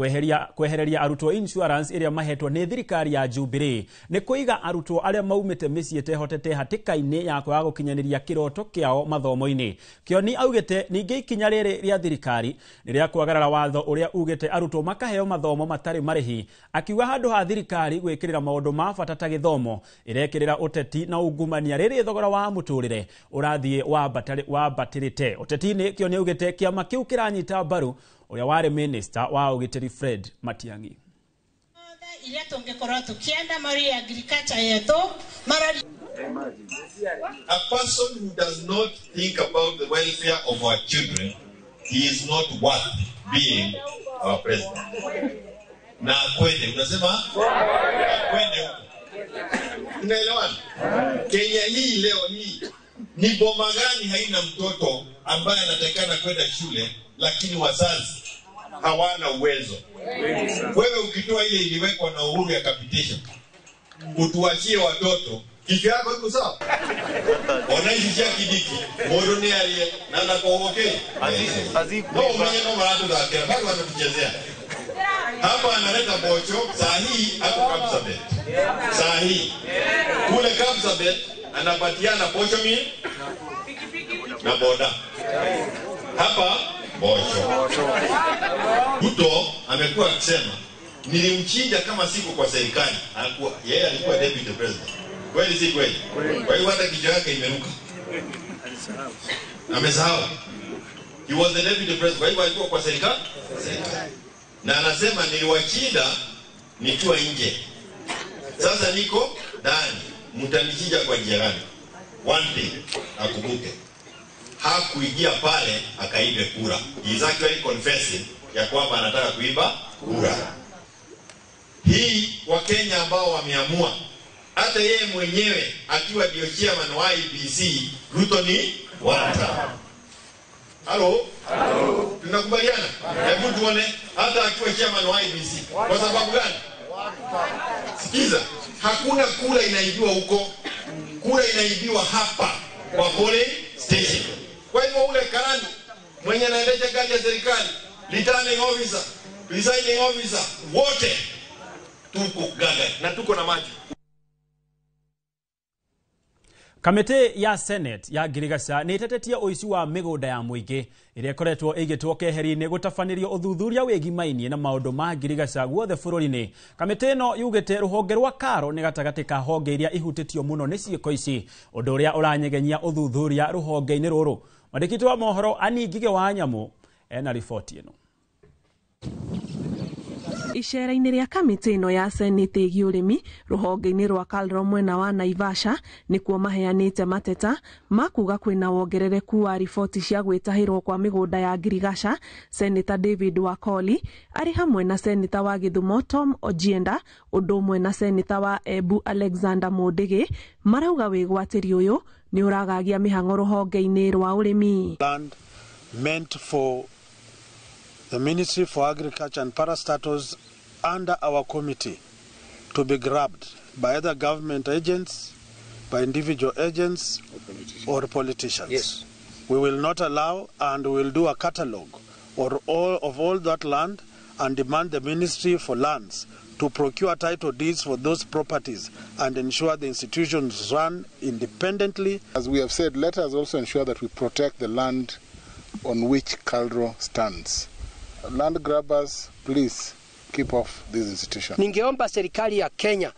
kwehereria arutwo insurance ĩrĩa mahetwo nĩ thirikari ya Jubilee nĩ kũiga arutwo arĩa maumĩte mĩciĩ ĩtehotete hatĩka-inĩ ya kwaga gũkinyanĩria kĩroto kĩao mathomo-inĩ. Kĩoni augĩte ningĩ ikinya rĩrĩ rĩa thirikari nĩ rĩa kwagarara watho ũrĩa ugĩte arutwo makaheo mathomo matarĩ marĩhi, akiuga handũ ha thirikari gwĩkĩrĩra maũndũ ma bata ta gĩthomo ĩrekĩrĩra ũteti na ungumania rĩrĩ thogora wa mũtũrĩre ũrathiĩ wambatĩrĩte. Ũteti-inĩ Kĩoni augĩte kĩama kĩu kĩranyita mbaru ũrĩa warĩ minister wa ũgitĩri Fred Matiang'i. Iria tũngĩkorwo tũkĩenda marĩ agriculture yetu marori. A person who does not think about the welfare of our children, he is not worth being our president. Na kwende, unasema? Kwende huko. Tunaelewana? Kenya hii leo hii ni boma gani haina mtoto ambaye anatakikana kwenda shule lakini wazazi hawana uwezo? Wewe ukitoa ile iliwekwa na Uhuru ya capitation, utuachie watoto, kichwa yako iko sawa? Wanaishi cha Kidiki, mundu ni aliye na nakowoke. No umenye no maratu zake, bado wanatuchezea. Hapa analeta bocho, saa hii ako Kapsabet. Saa hii kule Kapsabet anapatiana bocho mi na boda. Hapa bocho. Ruto amekuwa akisema nilimchinja kama siku kwa serikali. Alikuwa yeye alikuwa deputy president. Kweli si kweli? Kwa hiyo hata kichwa yake imeruka. Amesahau. He was the deputy president. Kwa hiyo alikuwa kwa serikali. Na anasema niliwachinda nikiwa nje. Sasa niko ndani. Mtanichinja kwa njia gani? One thing akumbuke. Hakuingia pale akaibe kura. He is actually confessing ya kwamba anataka kuiba kura. Hii Wakenya ambao wameamua, hata yeye mwenyewe akiwa ndio chairman wa IEBC, Ruto ni one term. Halo? Halo. Tunakubaliana? Hebu tuone hata akiwa chairman wa IEBC. Kwa sababu gani? Sikiza, hakuna kura inaibiwa huko. Kura inaibiwa hapa kwa polling station. Kwa hivyo ule karani mwenye anaendesha gari ya serikali, returning officer, presiding officer, wote tuko gaga na tuko na maji. Kamĩtĩ ya Senate ya Ngirigaca nĩ ĩtetetie ũici wa mĩgũnda ya mũingĩ ĩrĩa ĩkoretwo ĩigĩtwo keheri-inĩ gũtabanĩrio ũthuthuria wĩgimainie na maũndũ ma Ngirigaca guothe bũrũri-inĩ. Kamĩtĩ ĩno yugĩte rũhonge rwa Karo nĩ gatagatĩ ka honge iria ihutĩtio mũno nĩ ciĩko ici, ũndũ ũrĩa ũranyegenya ũthuthuria rũhonge-inĩ rũrũ. Mwandĩki wa mohoro Annie Ngigĩ wa Nyamũ ena riboti ĩno. Icera-inĩ rĩa kamĩtĩ ĩno ya Senate ĩgiĩ ũrĩmi rũhonge-inĩ rwa Kalro mwena wa Naivasha nĩkuo maheanĩte mateta ma kuga kwĩna wongerereku wa riboti cia gwĩtahĩrwo kwa mĩgũnda ya Ngirigaca. Senator David Wakoli arĩ hamwe na Senator wa Gĩthumo Tom Ojienda ũndũ ũmwe na Senator wa Embu Alexander Mũndĩgĩ marauga wĩgwatĩri ũyũ nĩ ũragagia mĩhang'o rũhonge-inĩ rwa ũrĩmi. Land meant for the Ministry for Agriculture and Parastatals under our committee to be grabbed by either government agents, by individual agents, or politicians. Yes. We will not allow, and we will do a catalogue or all of all that land and demand the Ministry for Lands to procure title deeds for those properties and ensure the institutions run independently. As we have said, let us also ensure that we protect the land on which Kalro stands. Land grabbers, please keep off this institution. Ningeomba serikali ya Kenya,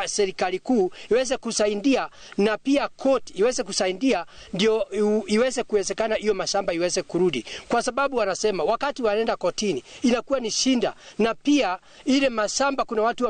serikali kuu iweze kusaidia na pia court iweze kusaidia, ndio iweze kuwezekana hiyo mashamba iweze kurudi, kwa sababu wanasema wakati wanaenda kotini inakuwa ni shinda, na pia ile mashamba kuna watu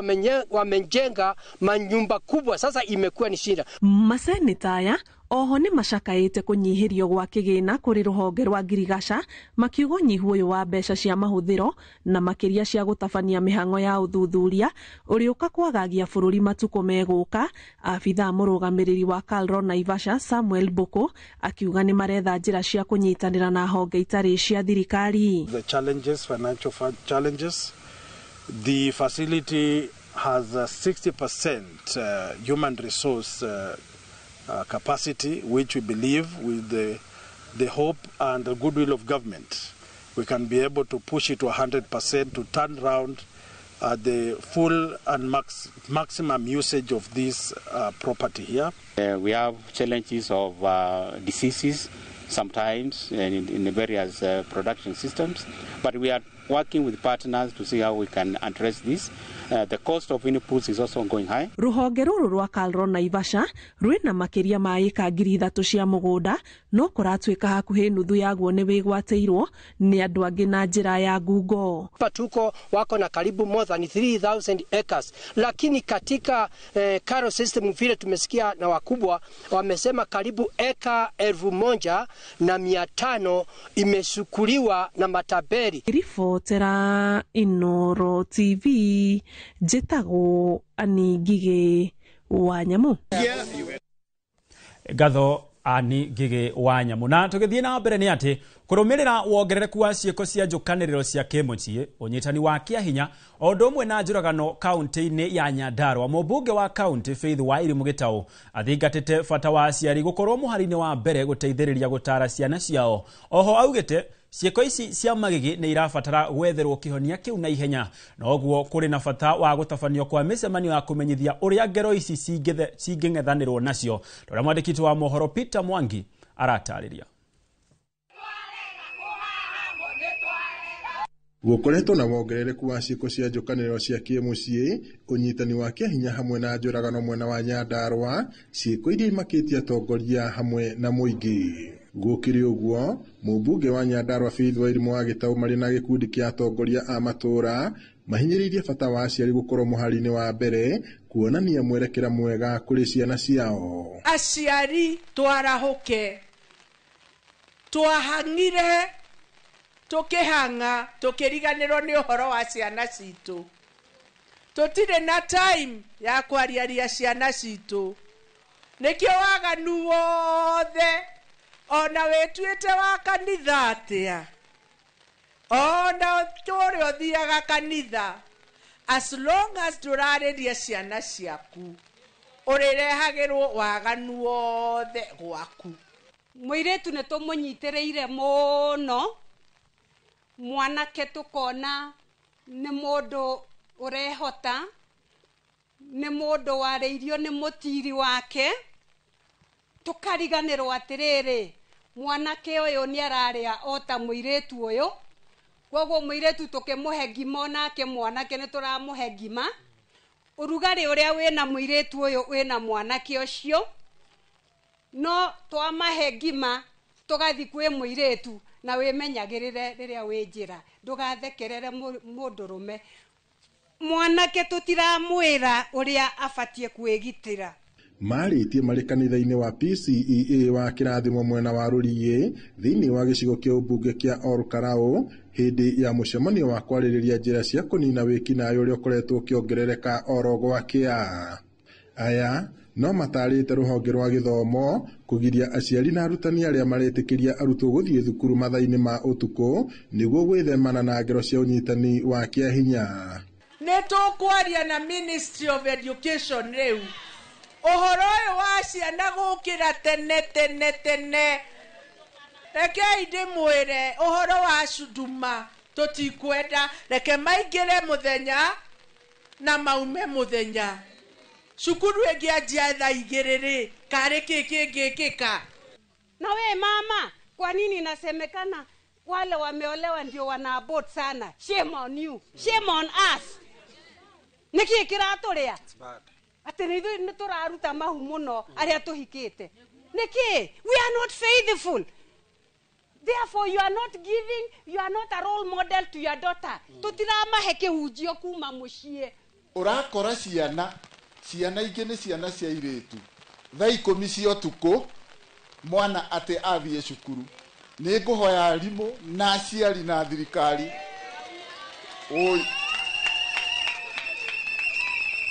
wamejenga manyumba kubwa, sasa imekuwa ni shinda. Maseneta aya oho nĩ macakaĩte kũnyihĩrio gwa kĩgĩna kũrĩ rũhonge rwa ngirigaca, makiuga ũnyihu ũyũ wa mbeca cia mahũthĩro na makĩria cia gũtabania mĩhang'o ya ũthuthuria ũrĩũka kwagagia bũrũri matukũ megũka. Abithaa mũrũgamĩrĩri wa KALRO Naivasha Samuel Boko akiuga nĩ maretha njĩra cia kũnyitanĩra na honge itarĩ cia thirikari. The challenges, financial challenges, the facility has a 60% human resource capacity, which we believe with the hope and the goodwill of government, we can be able to push it to 100% to turn round the full and maximum usage of this property here. We have challenges of diseases sometimes in the various production systems, but we are working with partners to see how we can address this. The cost of inputs is also going high. Ruhonge rũrũ rwa KALRO Naivasha rwĩna makĩria ma ĩka 3,000 cia mũgũnda, no kũratuĩka hakuhĩ nuthu yaguo nĩ wĩgwatĩirwo nĩ andũ angĩ na njĩra ya ngungo. Patuko wako na karibu more than 3,000 acres, lakini katika KALRO system vile tumesikia na wakubwa wamesema karibu eka 1,500 imesukuliwa na mataberi. Ribotera Inoro TV, njĩtagwo Ani Ngigĩ wa Nyamu. Ngatho Ani Ngigĩ wa Nyamu. Na tũgĩthiĩ na mbere nĩ atĩ kũrũmĩrĩra wongerereku wa ciĩko cia njũkanĩrĩro cia kĩmũciĩ, ũnyitani wa kĩahinya o ũndũ ũmwe na njũragano kaunti-inĩ ya Nyandarua, mũmbunge wa kaunti Faith Wairimu Gĩtaũ athingatĩte bata wa aciari gũkorwo mũhari-inĩ wa mbere gũteithĩrĩria gũtara ciana ciao. Oho augĩte ciĩko ici cia magigi nĩ irabatara gwetherwo kĩhonia kĩu na ihenya, noguo kũrĩ na bata wa gũtabanio kwa mĩcemanio ya kũmenyithia ũrĩa ngero ici cingĩng'ethanĩrwo nacio. Ũrĩa mwandĩki wa mohoro Peter Mwangi aratarĩria. Gũkoretwo na wongerereku wa ciĩko cia njũkanĩrĩro cia kĩmũciĩ, ũnyitani wa kĩahinya hamwe na njũragano mwena wa Nyandarua, ciĩko iria imakĩtie atongoria hamwe na mũingĩ. Gũkĩrĩ ũguo, mũmbunge wa Nyandarua Faith Wairimu wa Gĩtaũ marĩ na gĩkundi kĩa atongoria a matũũra mahinyĩrĩirie bata wa aciari gũkorwo mũhari-inĩ wa mbere kuonania mwerekera mwega kũrĩ ciana ciao. Aciari twarahũke, twahang'ire tukihanga tukiriganirwo ni uhoro wa ciana citu, tutire na time ya kwariaria ciana citu, nikio waganu wothe ona wituite wa kanitha atia, ona turi uthiaga kanitha, as long as turariria ciana ciaku urirehagirwo waganu wothe gwaku. Muiritu ni tumunyitiriire muno, mwanake tukona ni mundu urehota, ni mundu wareirio ni mutiri wake, tukariganirwo atiriri mwanake uyu ni araria ota muiritu uyu, koguo muiritu tukimuhe ngima onake mwanake ni turamuhe ngima, urugari uria wina muiritu uyu wina mwanake ucio, no twamahe ngima tugathi kwi muiritu na wimenyagirire riria wi njira, ndugathekerere mundurume. Mwanake tutiramwira uria abatie kwigitira. Marĩtie marĩ kanitha-inĩ wa PCEA wa kĩrathimo mwena wa Rũriĩ thĩinĩ wa gĩcigo kĩa ũmbunge kĩa Olkalau hĩndĩ ya mũcemanio wa kwarĩrĩria njĩra cia kũnina wĩkinaĩ ũrĩa ũkoretwo ũkĩongerereka oro gwakĩa. Aya no matarĩte rũhonge rwa gĩthomo kũgiria aciari na arutani arĩa maretĩkĩria arutwo gũthiĩ thukuru mathaa-inĩ ma ũtukũ nĩguo gwĩthemana na ngero cia ũnyitani wa kĩahinya. Nĩ tũkwaria na Ministry of Education rĩu ũhoro ũyũ wa ciana gũkĩra tene tene tene. Rekei ndĩmwĩre ũhoro wa cunduma tũtikwenda, reke maingĩre mũthenya na maume mũthenya. Cukuru ĩngĩanjia thaa igĩrĩ rĩ, karĩ kĩ kĩngĩkĩka? Na we mama, kwa nini inasemekana Wale wameolewa ndio wanaabort sana. Shame on you. Shame on us. Niki kiraturia? Ati nithuĩ nĩ tũraruta mahu mũno arĩa tũhikĩte. Niki, we are not faithful. Therefore you are not giving, you are not a role model to your daughter. Tũtiramahe kĩhunjio kuma mũciĩ. Ũrakora ciana, ciana ingĩ nĩ ciana cia airĩtu. Thaa 10 cia ũtukũ mwana atĩ athiĩ cukuru. Nĩ ngũhoya arimũ na aciari na thirikari. Oi.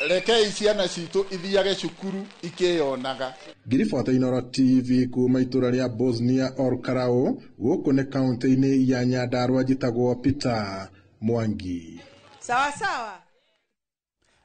Rekei ciana citũ ithiage cukuru ikĩyonaga. Ngiribota Inooro TV kuma itũra rĩa Bosnia Ol Kalou gũkũ nĩ kaunti-inĩ ya Nyandarua njĩtagwo Peter Mwangi. Sawa sawa.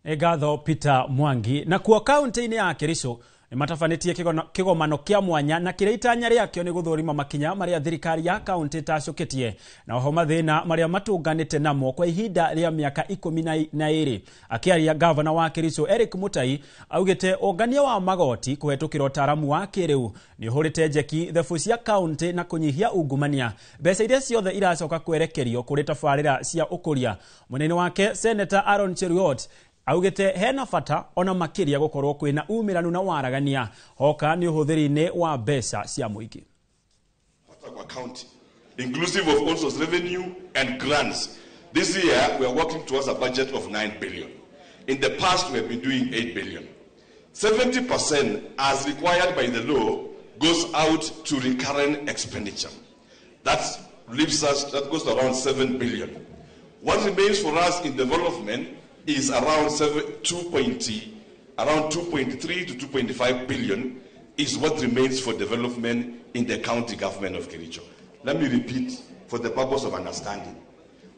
Nĩ ngatho Peter Mwangi. Na kuo kaunti-inĩ ya Kericho nĩ matabanĩtie kĩgomano kĩa mwanya na kĩrĩa itanya rĩakĩo nĩ gũthũrima makinya marĩa thirikari ya kaunti ĩtacũkĩtie na oho mathĩna marĩa matũnganĩte namo kwa ihinda rĩa mĩaka 12. Akĩaria gavana wa Kericho Eric Mutai augĩte ũngania wa magoti kũhetũkĩra ũtaaramu wa kĩrĩu nĩ ũhũrĩte njeki thebu cia kaunti na kũnyihia ungumania. Mbeca iria ciothe iracoka kwerekerio kũrĩ tabarĩra cia ũkũria. Mũnene wake Senator Aaron Cheruiyot augĩte hena bata ona makĩria gũkorwo kwĩna umĩranu na waragania hoka nĩ ũhũthĩri-inĩ wa mbeca cia mũingĩ. Kwa county, inclusive of all source revenue and grants. This year we are working towards a budget of 9 billion. In the past we have been doing 8 billion. 70% as required by the law goes out to recurrent expenditure. That leaves us, that goes to around 7 billion. What remains for us in development is around 2.3 to 2.5 billion is what remains for development in the county government of Kericho. Let me repeat for the purpose of understanding.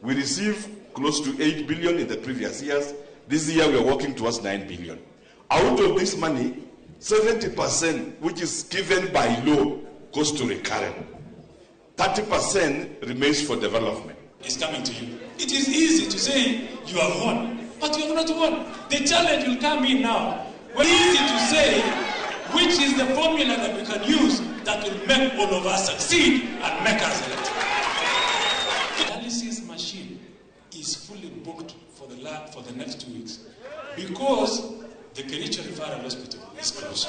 We received close to 8 billion in the previous years. This year we are working towards 9 billion. Out of this money, 70%, which is given by law, goes to recurrent. 30% remains for development. It's coming to you. It is easy to say you have won, but you have not won. The challenge will come in now. It's easy to say which is the formula that we can use that will make all of us succeed and make us elected. The dialysis machine is fully booked for the next 2 weeks because the Kericho Referral Hospital is closed.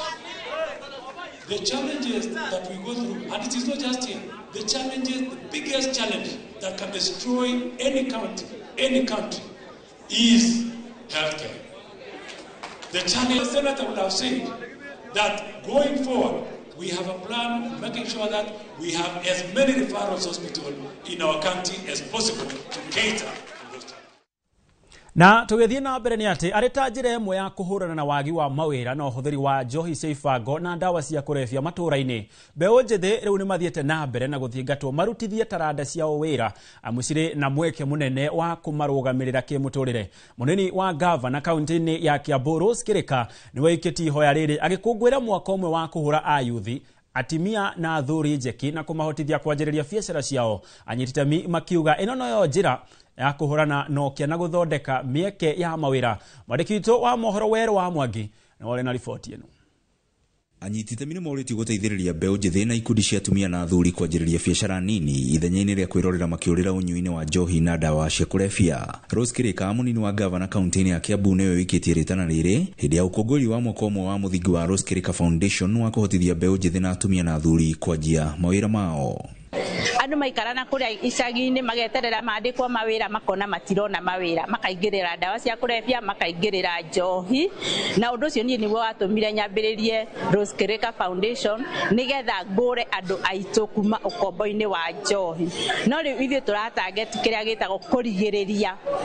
The challenges that we go through, and it is not just here, the challenges, the biggest challenge that can destroy any county, any country, is healthcare. The challenge, the senator would have said that going forward, we have a plan of making sure that we have as many referral hospitals in our country as possible to cater. Na tũgĩthiĩ na mbere nĩ atĩ arĩ ta njĩra ĩmwe ya kũhũrana na wagi wa mawĩra na ũhũthĩri wa njohi cia ibango na ndawa cia kũrebia matũũra-inĩ, mbeũ njĩthĩ rĩu nĩ mathiĩte na mbere na gũthingatwo marutithie taranda ciao wĩra amu cirĩ na mweke mũnene wa kũmarũgamĩrĩra kĩmũtũrĩre. Mũnini wa gavana kaunti-inĩ ya Kiambu Rose Kĩrĩka nĩwe ũikĩtie ihoya rĩrĩ agĩkũngũĩra mwaka ũmwe wa kũhũra ayuthi atimia na athuri njeki na kũmahotithia kwanjĩrĩria biacara ciao. Anyititemi makiuga ĩno noyo njĩra ya kũhũrana nokia na gũthondeka mĩeke ya mawĩra. Mwandĩki witũ wa mohoro Werũ wa Mwangi nĩ warĩ na riboti ĩno. Anyititemi nĩ morĩtio gũteithĩrĩria mbeũ njĩthĩ na ikundi cia atumia na athuri kwanjĩrĩria biacara nini ithenya-inĩ rĩa kwĩrorera makĩũrĩra ũnyui-inĩ wa njohi na ndawa cia kũrebia. Rose Kĩrĩka, mũnini wa gavana kaunti-inĩ ya Kiambu, nĩwe ũikĩtie rĩtana rĩrĩ hĩndĩ ya ũkũngũĩri wa mwaka ũmwe wa mũthingi wa Rose Kĩrĩka Foundation wa kũhotithia mbeũ njĩthĩ na atumia na athuri kwanjia mawĩra mao. Andũ maikarana kũrĩa icagi-inĩ mageterera mandĩkwo mawĩra makona matirona mawĩra, makaingĩrĩra ndawa cia kũrebia, makaingĩrĩra njohi, na ũndũ ũcio niĩ nĩguo watũmire nyambĩrĩrie Rose Kĩrĩka Foundation nĩgetha ngũre andũ aitũ kuma ũkombo-inĩ wa njohi. No rĩu ithuĩ tũratarget kĩrĩa gĩtagwo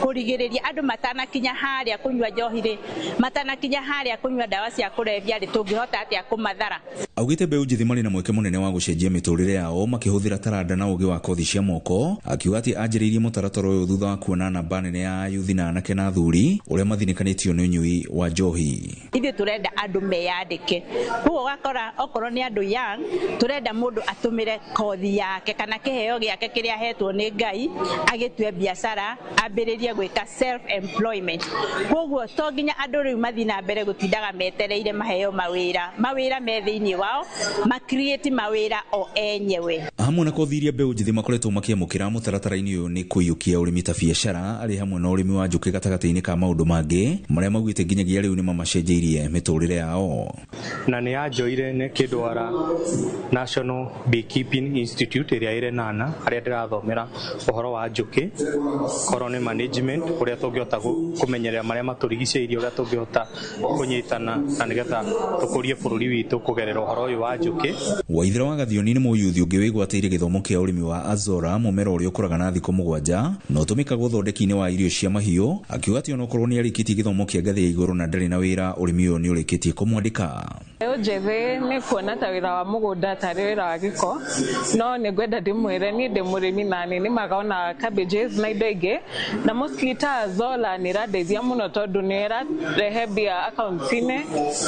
kũrigĩrĩria andũ matanakinya harĩa kũnyua njohi rĩ, matanakinya harĩa kũnyua ndawa cia kũrebia rĩ, tũngĩhota atĩa kũmathara. Augĩte mbeũ njĩthĩ marĩ na mweke mũnene wa gũcenjia mĩtũrĩre yao makĩhũthĩra taranda na ũgĩ wa kothi cia moko, akiuga atĩ anjĩrĩirie mũtaratara ũyũ thutha wa kuona namba nene ya ayuthi na anake na athuri ũrĩa mathinĩkanĩtio nĩ ũnyui wa njohi. Ithuĩ tũrenda andũ meyandĩke, koguo ũgakora okorwo nĩ andũ young, tũrenda mũndũ atũmĩre kothi yake kana kĩheo gĩake kĩrĩa ahetwo nĩ Ngai agĩtue biacara, ambĩrĩrie gwĩka self employment. Koguo to nginya andũ rĩu mathiĩ na mbere gũtindaga metereire maheo mawĩra, mawĩra me thĩinĩ wao, ma create mawĩra o enyewe. Hamwe na kothi iria mbeũ njĩthĩ makoretwo makĩamũkĩra mũtaratara-inĩ ũyũ nĩ kũiyũkia ũrĩmi ta biacara arĩ hamwe na ũrĩmi wa njũkĩ gatagatĩ-inĩ ka maũndũ mangĩ marĩa maugĩte nginyagia rĩu nĩ mamacenjeirie mĩtũrĩre yao. Na nĩ yanjoire nĩ kĩndwara National Beekeeping Institute ĩrĩa ĩrĩ Nana harĩa ndĩrathomera ũhoro wa njũkĩ, colony management, ũrĩa tũngĩhota kũmenyerera marĩa matũrigicĩirie, ũrĩa tũngĩhota kũnyitana na nĩgetha tũkũrie bũrũri witũ kũgerera ũhoro ũyũ wa njũkĩ. Waithera wa Gathioni nĩ mũyuthi ũngĩ wĩgwatĩire gĩthomo kĩa ũrĩmi wa Azora, mũmera ũrĩa ũkũraga na thikũ 7 na ũtũmĩkaga ũthondeki-inĩ wa irio cia mahiũ, akiuga atĩ onokorwo nĩ arĩkĩtie gĩthomo kĩa ngathĩ ya igũrũ na ndarĩ na wĩra, ũrĩmi ũyũ nĩ ũrĩkĩtie kũmwandĩka. Mbeũ njĩthĩ nĩ kuona ta wĩra wa mũgũnda tarĩ wĩra wa gĩko, no nĩ ngwenda ndĩmwĩre niĩ ndĩ mũrĩmi na nĩ nĩmaga ona cabbages na indo ingĩ, na mostly ta Azolla nĩ ĩrandeithia mũno tondũ nĩ ĩrarehe mbia akaunti-inĩ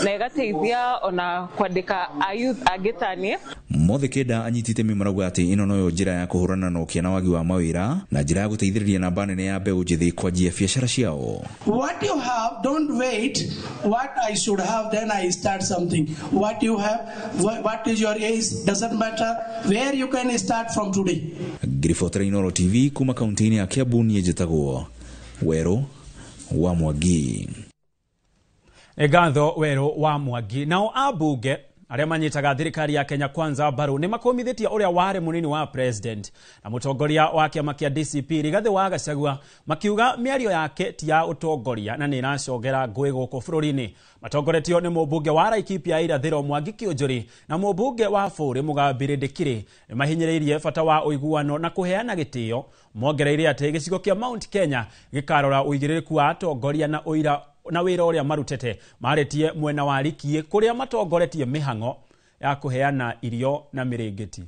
na ĩgateithia ona kwandĩka a youth angĩ ta niĩ. Mothe kenda anyitĩte marauga atĩ ĩno noyo njĩra ya kũhũrana na ũkĩa na wagi wa mawĩra na njĩra ya gũteithĩrĩria namba nene ya mbeũ njĩthĩ kwanjia biacara ciao. What you have, don't wait what I should have, then I start something. What you have, what is your age, doesn't matter where you can start from today. Ngiribotera Inooro TV kuma kaunti-inĩ ya Kiambu, niĩ njĩtagwo Werũ wa Mwangi. Ngatho Werũ wa Mwangi. Nao ambunge arĩa manyitaga thirikari ya Kenya Kwanza mbaru nĩ makũmithĩtie ũrĩa warĩ mũnini wa president na mũtongoria wa kĩama kĩa DCP Rigathĩ wa Gachagua, makiuga mĩario yake ti ya ũtongoria na nĩ ĩracongera ngũĩ gũkũ bũrũri-inĩ. Matongoretio nĩ mũmbunge wa Laikipia Irathĩro Mwangi Kĩũnjũri na mũmbunge wa Bũrĩ Mũgambi Rĩndĩkirĩ nĩ mahinyĩrĩirie bata wa ũiguano na kũheana gĩtĩo. Mongereire atĩ gĩcigo kĩa Mount Kenya gĩkarora ũigĩrĩrĩku wa atongoria na ũira na wĩra ũrĩa marutĩte. Marĩtie mwena wa Rikie kũrĩa matongoretie mĩhang'o ya kũheana irio na mĩrĩngĩti.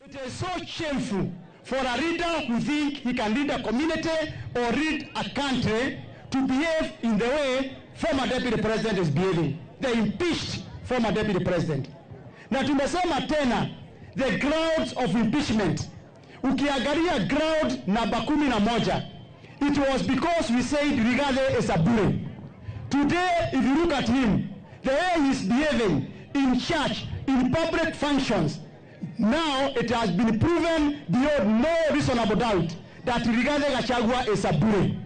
It is so shameful for a leader who think he can lead a community or lead a country to behave in the way former deputy president is behaving. They impeached former deputy president. Na tumesema tena the grounds of impeachment. Ukiangalia ground namba 11, it was because we said Rigathi is a bully. Today, if you look at him, the way he's behaving in church, in public functions, now it has been proven beyond no reasonable doubt that Rigathi Gachagua is a bully.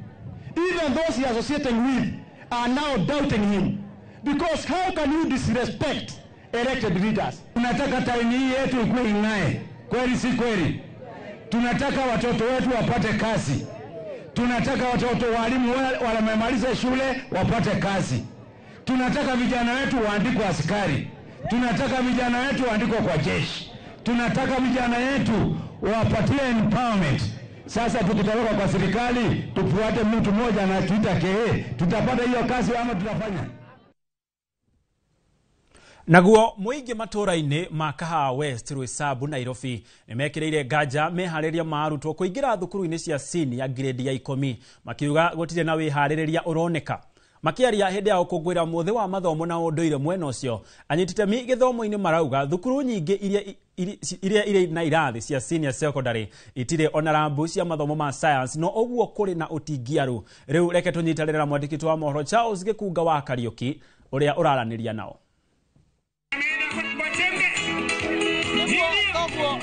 Even those he is associating with are now doubting him. Because how can you disrespect elected leaders? Tunataka tauni hii yetu ikuwe ing'ae. Kweli si kweli? Tunataka watoto wetu wapate kazi. Tunataka watoto walimu wamemaliza shule wapate kazi. Tunataka vijana wetu waandikwe askari. Tunataka vijana wetu waandikwe kwa jeshi. Tunataka vijana wetu wapatie empowerment. Sasa tukitoroka kwa serikali tufuate mtu mmoja na tuita KA, tutapata hiyo kazi ama tutafanya? Naguo mũingĩ matũũra-inĩ ma Kahawa West, Roysambu, Nairobi nĩmekĩrĩire nganja meharĩria ma arutwo kũingĩra thukuru-inĩ cia senior grade ya 10, makiuga gũtirĩ na wĩharĩrĩria ũroneka. Makĩaria hĩndĩ ya gũkũngũĩra mũthĩ wa mathomo na ũndũire mwena ũcio, anyiti itemi gĩthomo-inĩ marauga thukuru nyingĩ iria irĩ na irathi cia senior secondary itirĩ ona rambu cia mathomo ma science, no ũguo kũrĩ na ũtingiaru. Rĩu reke tũnyitanĩre na mwandĩki wa mohoro Charles Gĩkunga wa Kariũki ũrĩa ũraranĩria nao.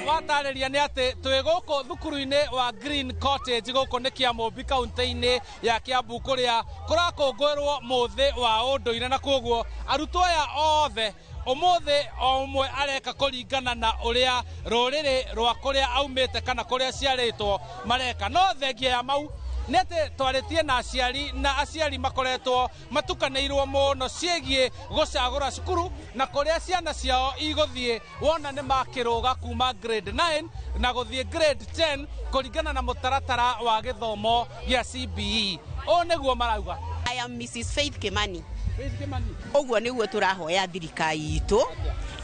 Watarĩria nĩ atĩ twĩ gũkũ thukuru-inĩ wa Green Cottage gũkũ nĩ Kĩamũmbi kaunti-inĩ ya Kiambu kũrĩa kũrakũngũĩrwo mũthĩ wa ũndũire, na kwoguo arutwo aya othe ũmũthĩ o ũmwe areka kũringana na ũrĩa rũrĩrĩ rwa kũrĩa aumĩte kana kũrĩa aciarĩtwo mareka. No thengia ya mau nĩ atĩ twarĩtie na aciari, na aciari makoretwo matukanĩirwo mũno ciĩgiĩ gũcagũra cukuru na kũrĩa ciana ciao igũthiĩ, wona nĩ makĩrũga kuma grade 9 na gũthiĩ grade 10 kũringana na mũtaratara wa gĩthomo gĩa CBE. Ũũ nĩguo marauga. I am Mrs. Faith Kimani. Ũguo nĩguo tũrahoya thirikari itũ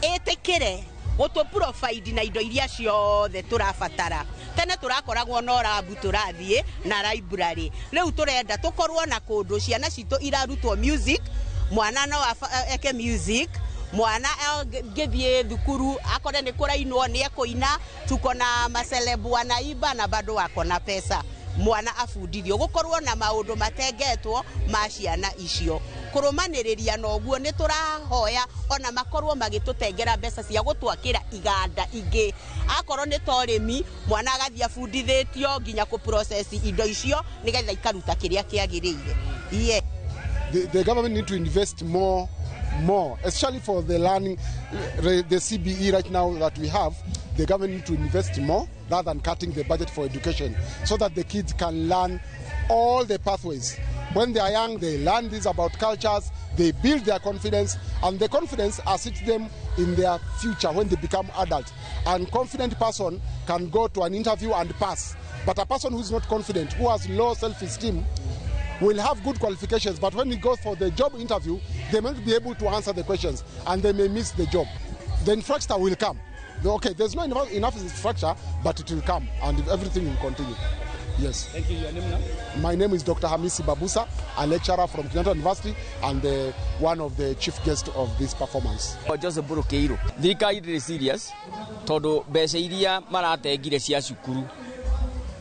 ĩtĩkĩre gũtũ provide na indo iria ciothe tũrabatara. Tene tũrakoragwo no rabu tũrathiĩ na library, rĩu tũrenda tũkorwo na kũndũ ciana citũ irarutwo music, mwana no eke music, mwana angĩthiĩ thukuru akore nĩ kũrainwo nĩ ekũina, tuko na macelebu wanaimba na bado wako na pesa. Mwana abundithio gũkorwo na maũndũ matengetwo ma ciana icio. Kũrũmanĩrĩria na ũguo nĩ tũrahoya ona makorwo magĩtũtengera mbeca cia gũtwakĩra iganda ingĩ. Akorwo nĩ ta ũrĩmi, mwana agathiĩ abundithĩtio nginya kũ process indo icio nĩgetha ikaruta kĩrĩa kĩagĩrĩire. Yeah. The government need to invest more, especially for the learning, the CBE right now that we have. The government need to invest more rather than cutting the budget for education, so that the kids can learn all the pathways. When they are young, they learn this about cultures, they build their confidence, and the confidence assists them in their future when they become adults. And confident person can go to an interview and pass. But a person who is not confident, who has low self-esteem, will have good qualifications, but when he goes for the job interview, they may not be able to answer the questions and they may miss the job. The infrastructure will come. Okay, there's not enough infrastructure, but it will come and everything will continue. Yes. Thank you. Your name now? My name is Dr. Hamisi Babusa, a lecturer from Kenyatta University and one of the chief guests of this performance. Joseph Burukeiro. Thirikari ndĩrĩ serious tondũ mbeca iria maratengire cia cukuru,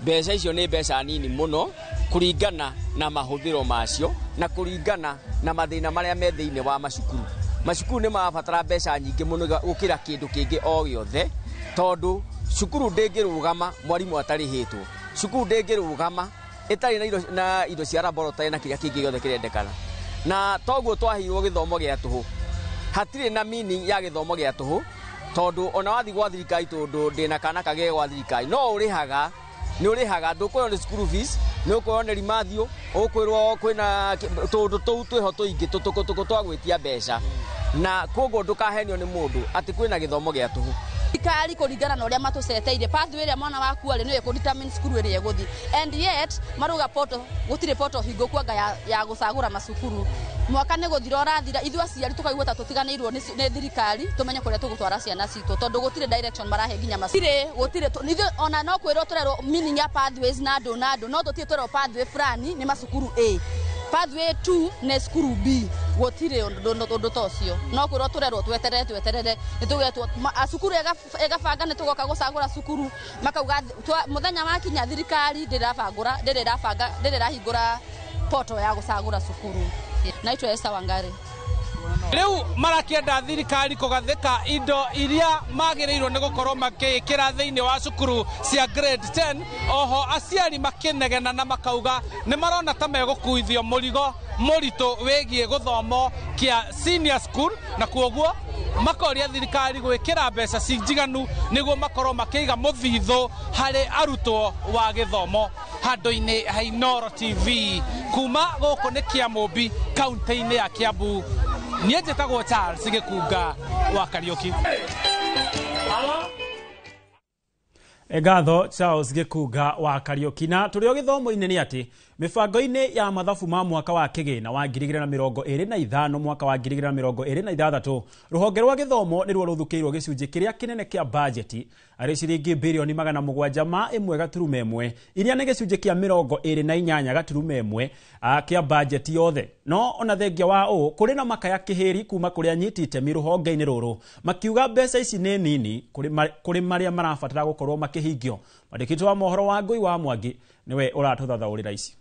mbeca icio nĩ mbeca nini mũno kũringana na mahũthĩro macio na kũringana na mathĩna marĩa me thĩinĩ wa macukuru. Macukuru nĩ marabatara mbeca nyingĩ mũno gũkĩra kĩndũ kĩngĩ o gĩothe, tondũ cukuru ndĩngĩrũgama mwarimũ atarĩhĩtwo, cukuru ndĩngĩrũgama ĩtarĩ na indo cia laboratory na kĩrĩa kĩngĩ gĩothe kĩrendekana. Na toguo twaheirwo gĩthomo gĩa tũhũ, hatirĩ na meaning ya gĩthomo gĩa tũhũ, tondũ ona wathiĩ gwa thirikari, tondũ ndĩna kana kagĩe gwa thirikari, no ũrĩhaga, nĩ ũrĩhaga, ndũkwĩrwo nĩ school fees, nĩ ũkwĩrwo nĩ rimathio, ũkwĩrwo kwĩna tũndũ tũu twĩho tũingĩ tũtũkũtũkũ twa gwĩtia mbeca, na koguo ndũkahenio nĩ mũndũ atĩ kwĩna gĩthomo gĩa tũhũ. Thirikari kũringana na ũrĩa matũceteire pathway ĩrĩa mwana waku arĩ nĩyo ĩkũ-determine cukuru ĩrĩa ĩgũthiĩ, and yet marauga poto gũtirĩ poto hingũku anga ya gũcagũra macukuru. Mwaka nĩ gũthira ũrathira, ithuĩ aciari tũkaigua ta tũtiganĩirwo nĩ thirikari, tũmenye kũrĩa tũgũtwara ciana citũ, tondũ gũtirĩ direction marahe nginya macukuru. Gũtirĩ ithuĩ ona no kwĩrwo tũrerwo meaning ya pathways na andũ na andũ, no tũtirĩ twerwo pathway fulani nĩ macukuru A, pathway 2 nĩ cukuru B. Gũtirĩ ũndũ ta ũcio, no kwĩrwo tũrerwo tweterere nĩ tũgetwo cukuru ĩgabanga nĩ tũgoka gũcagũra cukuru, makauga mũthenya wakinya thirikari ndĩrabangũra, ndĩrabanga, ndĩrahingũra poto ya gũcagũra cukuru. Naitwa Esther Wangari. Rĩu marakĩenda thirikari kũgathĩka indo iria magĩrĩirwo nĩ gũkorwo makĩĩkĩra thĩinĩ wa cukuru cia grade 10. Oho aciari makĩnegena na makauga nĩ marona ta megũkuithio mũrigo mũritũ wĩgiĩ gũthomo kĩa senior school, na kuoguo makoria thirikari gwĩkĩra mbeca ci njiganu nĩguo makorwo makĩiga mũthithũ harĩ arutwo wa gĩthomo. Handũ-inĩ ha Inooro TV kuma gũkũ nĩ Kĩamũmbi kaunti-inĩ ya Kiambu, niĩ njĩtagwo Charles Gĩkunga wa Kariũki. Ngatho Charles Gĩkunga wa Kariũki. Na tũrĩ o gĩthomo-inĩ nĩ atĩ mĩbango-inĩ ya mathabu ma mwaka wa kĩgĩna wa 2025 mwaka wa 2026 rũhonge rwa gĩthomo nĩruo rũthukĩirwo gĩcunjĩ kĩrĩa kĩnene kĩa bajeti arĩ ciringi birioni 701.1 iria nĩ gĩcunjĩ kĩa 28.1 kĩa bajeti yothe. No ona thengia wa ũũ kũrĩ na makaya kĩhĩri kuma kũrĩ anyiti itemi rũhonge-inĩ rũrũ makiuga mbeca ici nĩ nini kũrĩ marĩa marabatara gũkorwo makĩhingio. Mwandĩki wa mohoro wa Ngũi wa Mwangi nĩwe ũratũthathaũrĩra ici.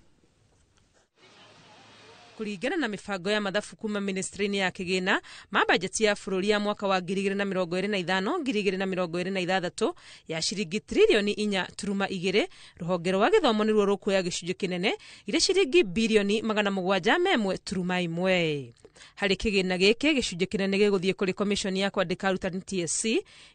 Kũringana na mĩbango ya mathabu kuma ministry-inĩ ya kĩgĩna ma bajeti ya bũrũri ya mwaka wa 2025 2026 ya ciringi tririoni 4.2, rũhonge rwa gĩthomo nĩruo rũkuoya gĩcunjĩ kĩnene irĩ ciringi birioni 701.1. Harĩ kĩgĩna gĩkĩ gĩcunjĩ kĩnene gĩgũthiĩ kũrĩ commission ya kwandĩka arutani TSC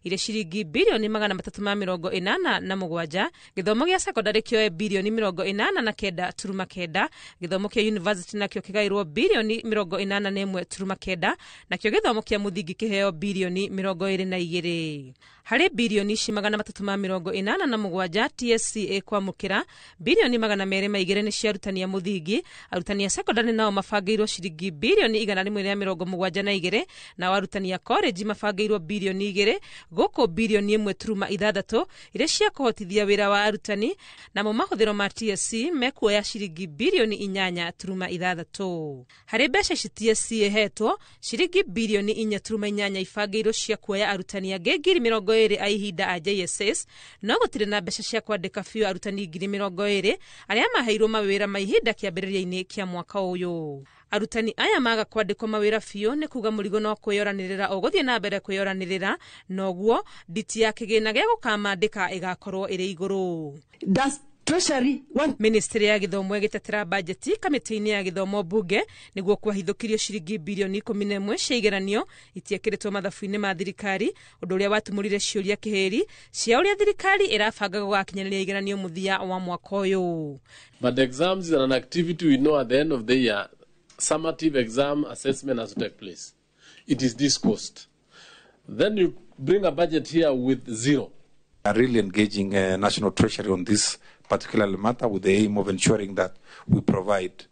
irĩ ciringi birioni 387, gĩthomo gĩa secondary kĩoe birioni 89.9, gĩthomo kĩa university nakĩo kĩgairwo birioni 81.9, nakĩo gĩthomo kĩa mũthingi kĩheo birioni 22. Harĩ birioni ici 387 TSC ĩkwamũkĩra birioni 202 nĩ cia arutani a mũthingi, arutani a secondary nao mabangĩirwo ciringi birioni 172, nao arutani a college mabangĩirwo birioni 2, gũkũ birioni 1.6 iria cia kũhotithia wĩra wa arutani, namo mahũthĩro ma TSC mekuoya ciringi birioni 8.6. Harĩ mbeca ici TSC ĩhetwo ciringi birioni 4.8 ibangĩirwo cia kuoya arutani angĩ 20,000 a ihinda a JSS, no gũtirĩ na mbeca cia kwandĩka biũ arutani 20,000 arĩa maheirwo mawĩra ma ihinda kĩambĩrĩria-inĩ kĩa mwaka ũyũ. Arutani aya maga kwandĩkwo mawĩra biũ nĩ kuga mũrigo no kwĩyoranĩrĩra ũgũthiĩ na mbere kwĩyoranĩrĩra, noguo nditi ya kĩgĩna gĩa gũkamandĩka ĩgakorwo ĩrĩ igũrũ. Ministry ya gĩthomo ĩgĩtetera bajeti kamĩtĩ-inĩ ya gĩthomo mbunge nĩguo kwahithũkirio ciringi bilioni 11 cia igeranio itiekĩrĩtwo mathabu-inĩ ma thirikari, ũndũ ũrĩa watumũrire ciũria kĩhĩri cia ũrĩa thirikari ĩrabanga gũgakinyanĩria igeranio mũthia wa mwaka ũyũ. But exams is an activity we know at the end of the year, summative exam assessment has to take place. It is this cost. Then you bring a budget here with zero. Are really engaging National Treasury on this particular matter with the aim of ensuring that we provide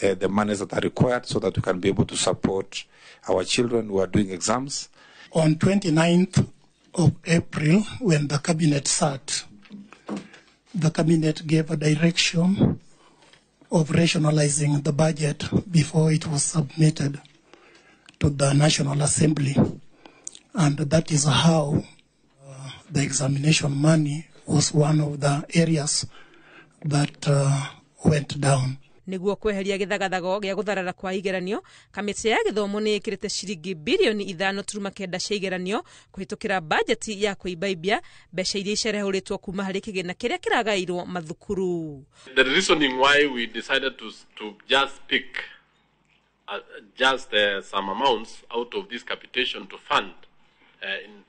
the monies that are required so that we can be able to support our children who are doing exams. On 29th of April, when the cabinet sat, the cabinet gave a direction of rationalizing the budget before it was submitted to the National Assembly. And that is how the examination money was one of the areas that went down. Nĩguo kweheria gĩthagathago gĩa gũtharara kwa igeranio, kamĩtĩ ya gĩthomo nĩ ĩkĩrĩte ciringi bilioni 5.9 cia igeranio kũhĩtũkĩra bajeti ya kũimbaimbia mbeca iria icerehũrĩtwo kuma harĩ kĩgĩna kĩrĩa kĩragaĩirwo mathukuru. The reasoning why we decided to just pick just some amounts out of this capitation to fund in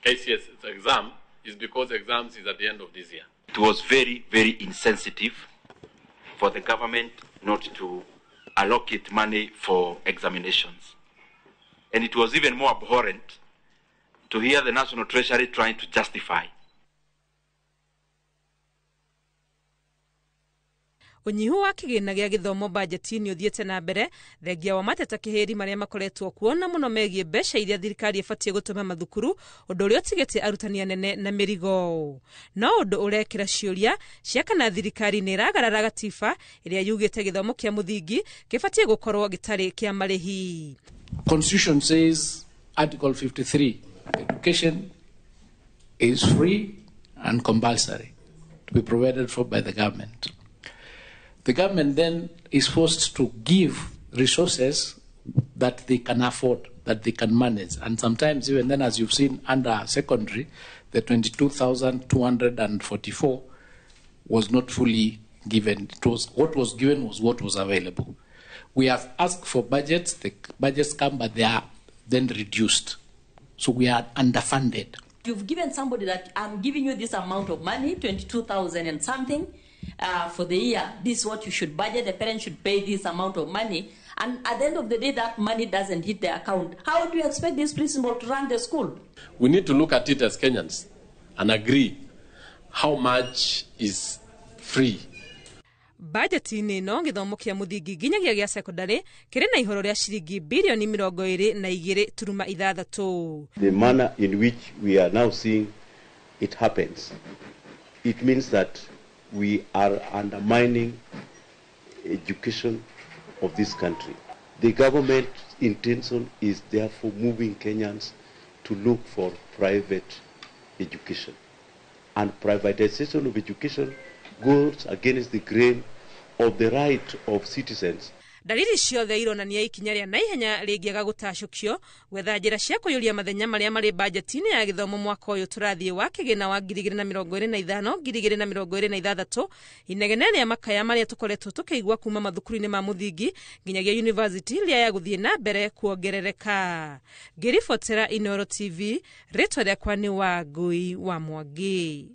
KCSE exam is because exams is at the end of this year. It was very, very insensitive for the government not to allocate money for examinations. And it was even more abhorrent to hear the National Treasury trying to justify. Ũnyihu wa kĩgĩna gĩa gĩthomo bajeti-inĩ ũthiĩte na mbere thengia wa mateta kĩhĩri marĩa makoretwo kuona mũno megiĩ mbeca iria thirikari ĩbatiĩ gũtũma mathukuru, ũndũ ũrĩa ũtigĩte arutani anene na mĩrigo. No ũndũ ũrekĩra ciũria cia kana thirikari nĩ ĩragarara gatiba ĩrĩa yugĩte gĩthomo kĩa mũthingi kĩbatiĩ gũkorwo gĩtarĩ kĩa marĩhi. Constitution says, Article 53, education is free and compulsory to be provided for by the government. The government then is forced to give resources that they can afford, that they can manage. And sometimes even then, as you've seen under secondary, the 22,244 was not fully given. It was, what was given was what was available. We have asked for budgets. The budgets come, but they are then reduced. So we are underfunded. You've given somebody that I'm giving you this amount of money, 22,000 and something, for the year. This is what you should budget. The parents should pay this amount of money. And at the end of the day, that money doesn't hit their account. How do you expect this principal to run the school? We need to look at it as Kenyans and agree how much is free. Bajeti-inĩ ĩno gĩthomo kĩa mũthingi nginyagia gĩa secondary kĩrĩ na ihoro rĩa ciringi bilioni 22.6. The manner in which we are now seeing it happens, it means that we are undermining education of this country. The government's intention is therefore moving Kenyans to look for private education. And privatization of education goes against the grain of the right of citizens. Dalili ciothe ironania ikinya rĩa naihenya rĩngĩaga gũtacũkio gwetha njĩra cia kũiyũria mathenya marĩa marĩ bajeti-inĩ ya gĩthomo mwaka ũyũ tũrathiĩ wa kĩgĩna wa 2025 2026. Inegene rĩa makaya marĩa tũkoretwo tũkĩigua kuma mathukuru-inĩ ma mũthingi nginyagia university rĩaya gũthiĩ na mbere kuongerereka. Ngĩribotera Inooro TV, rĩtwa rĩakwa nĩ Wangui wa Mwangi.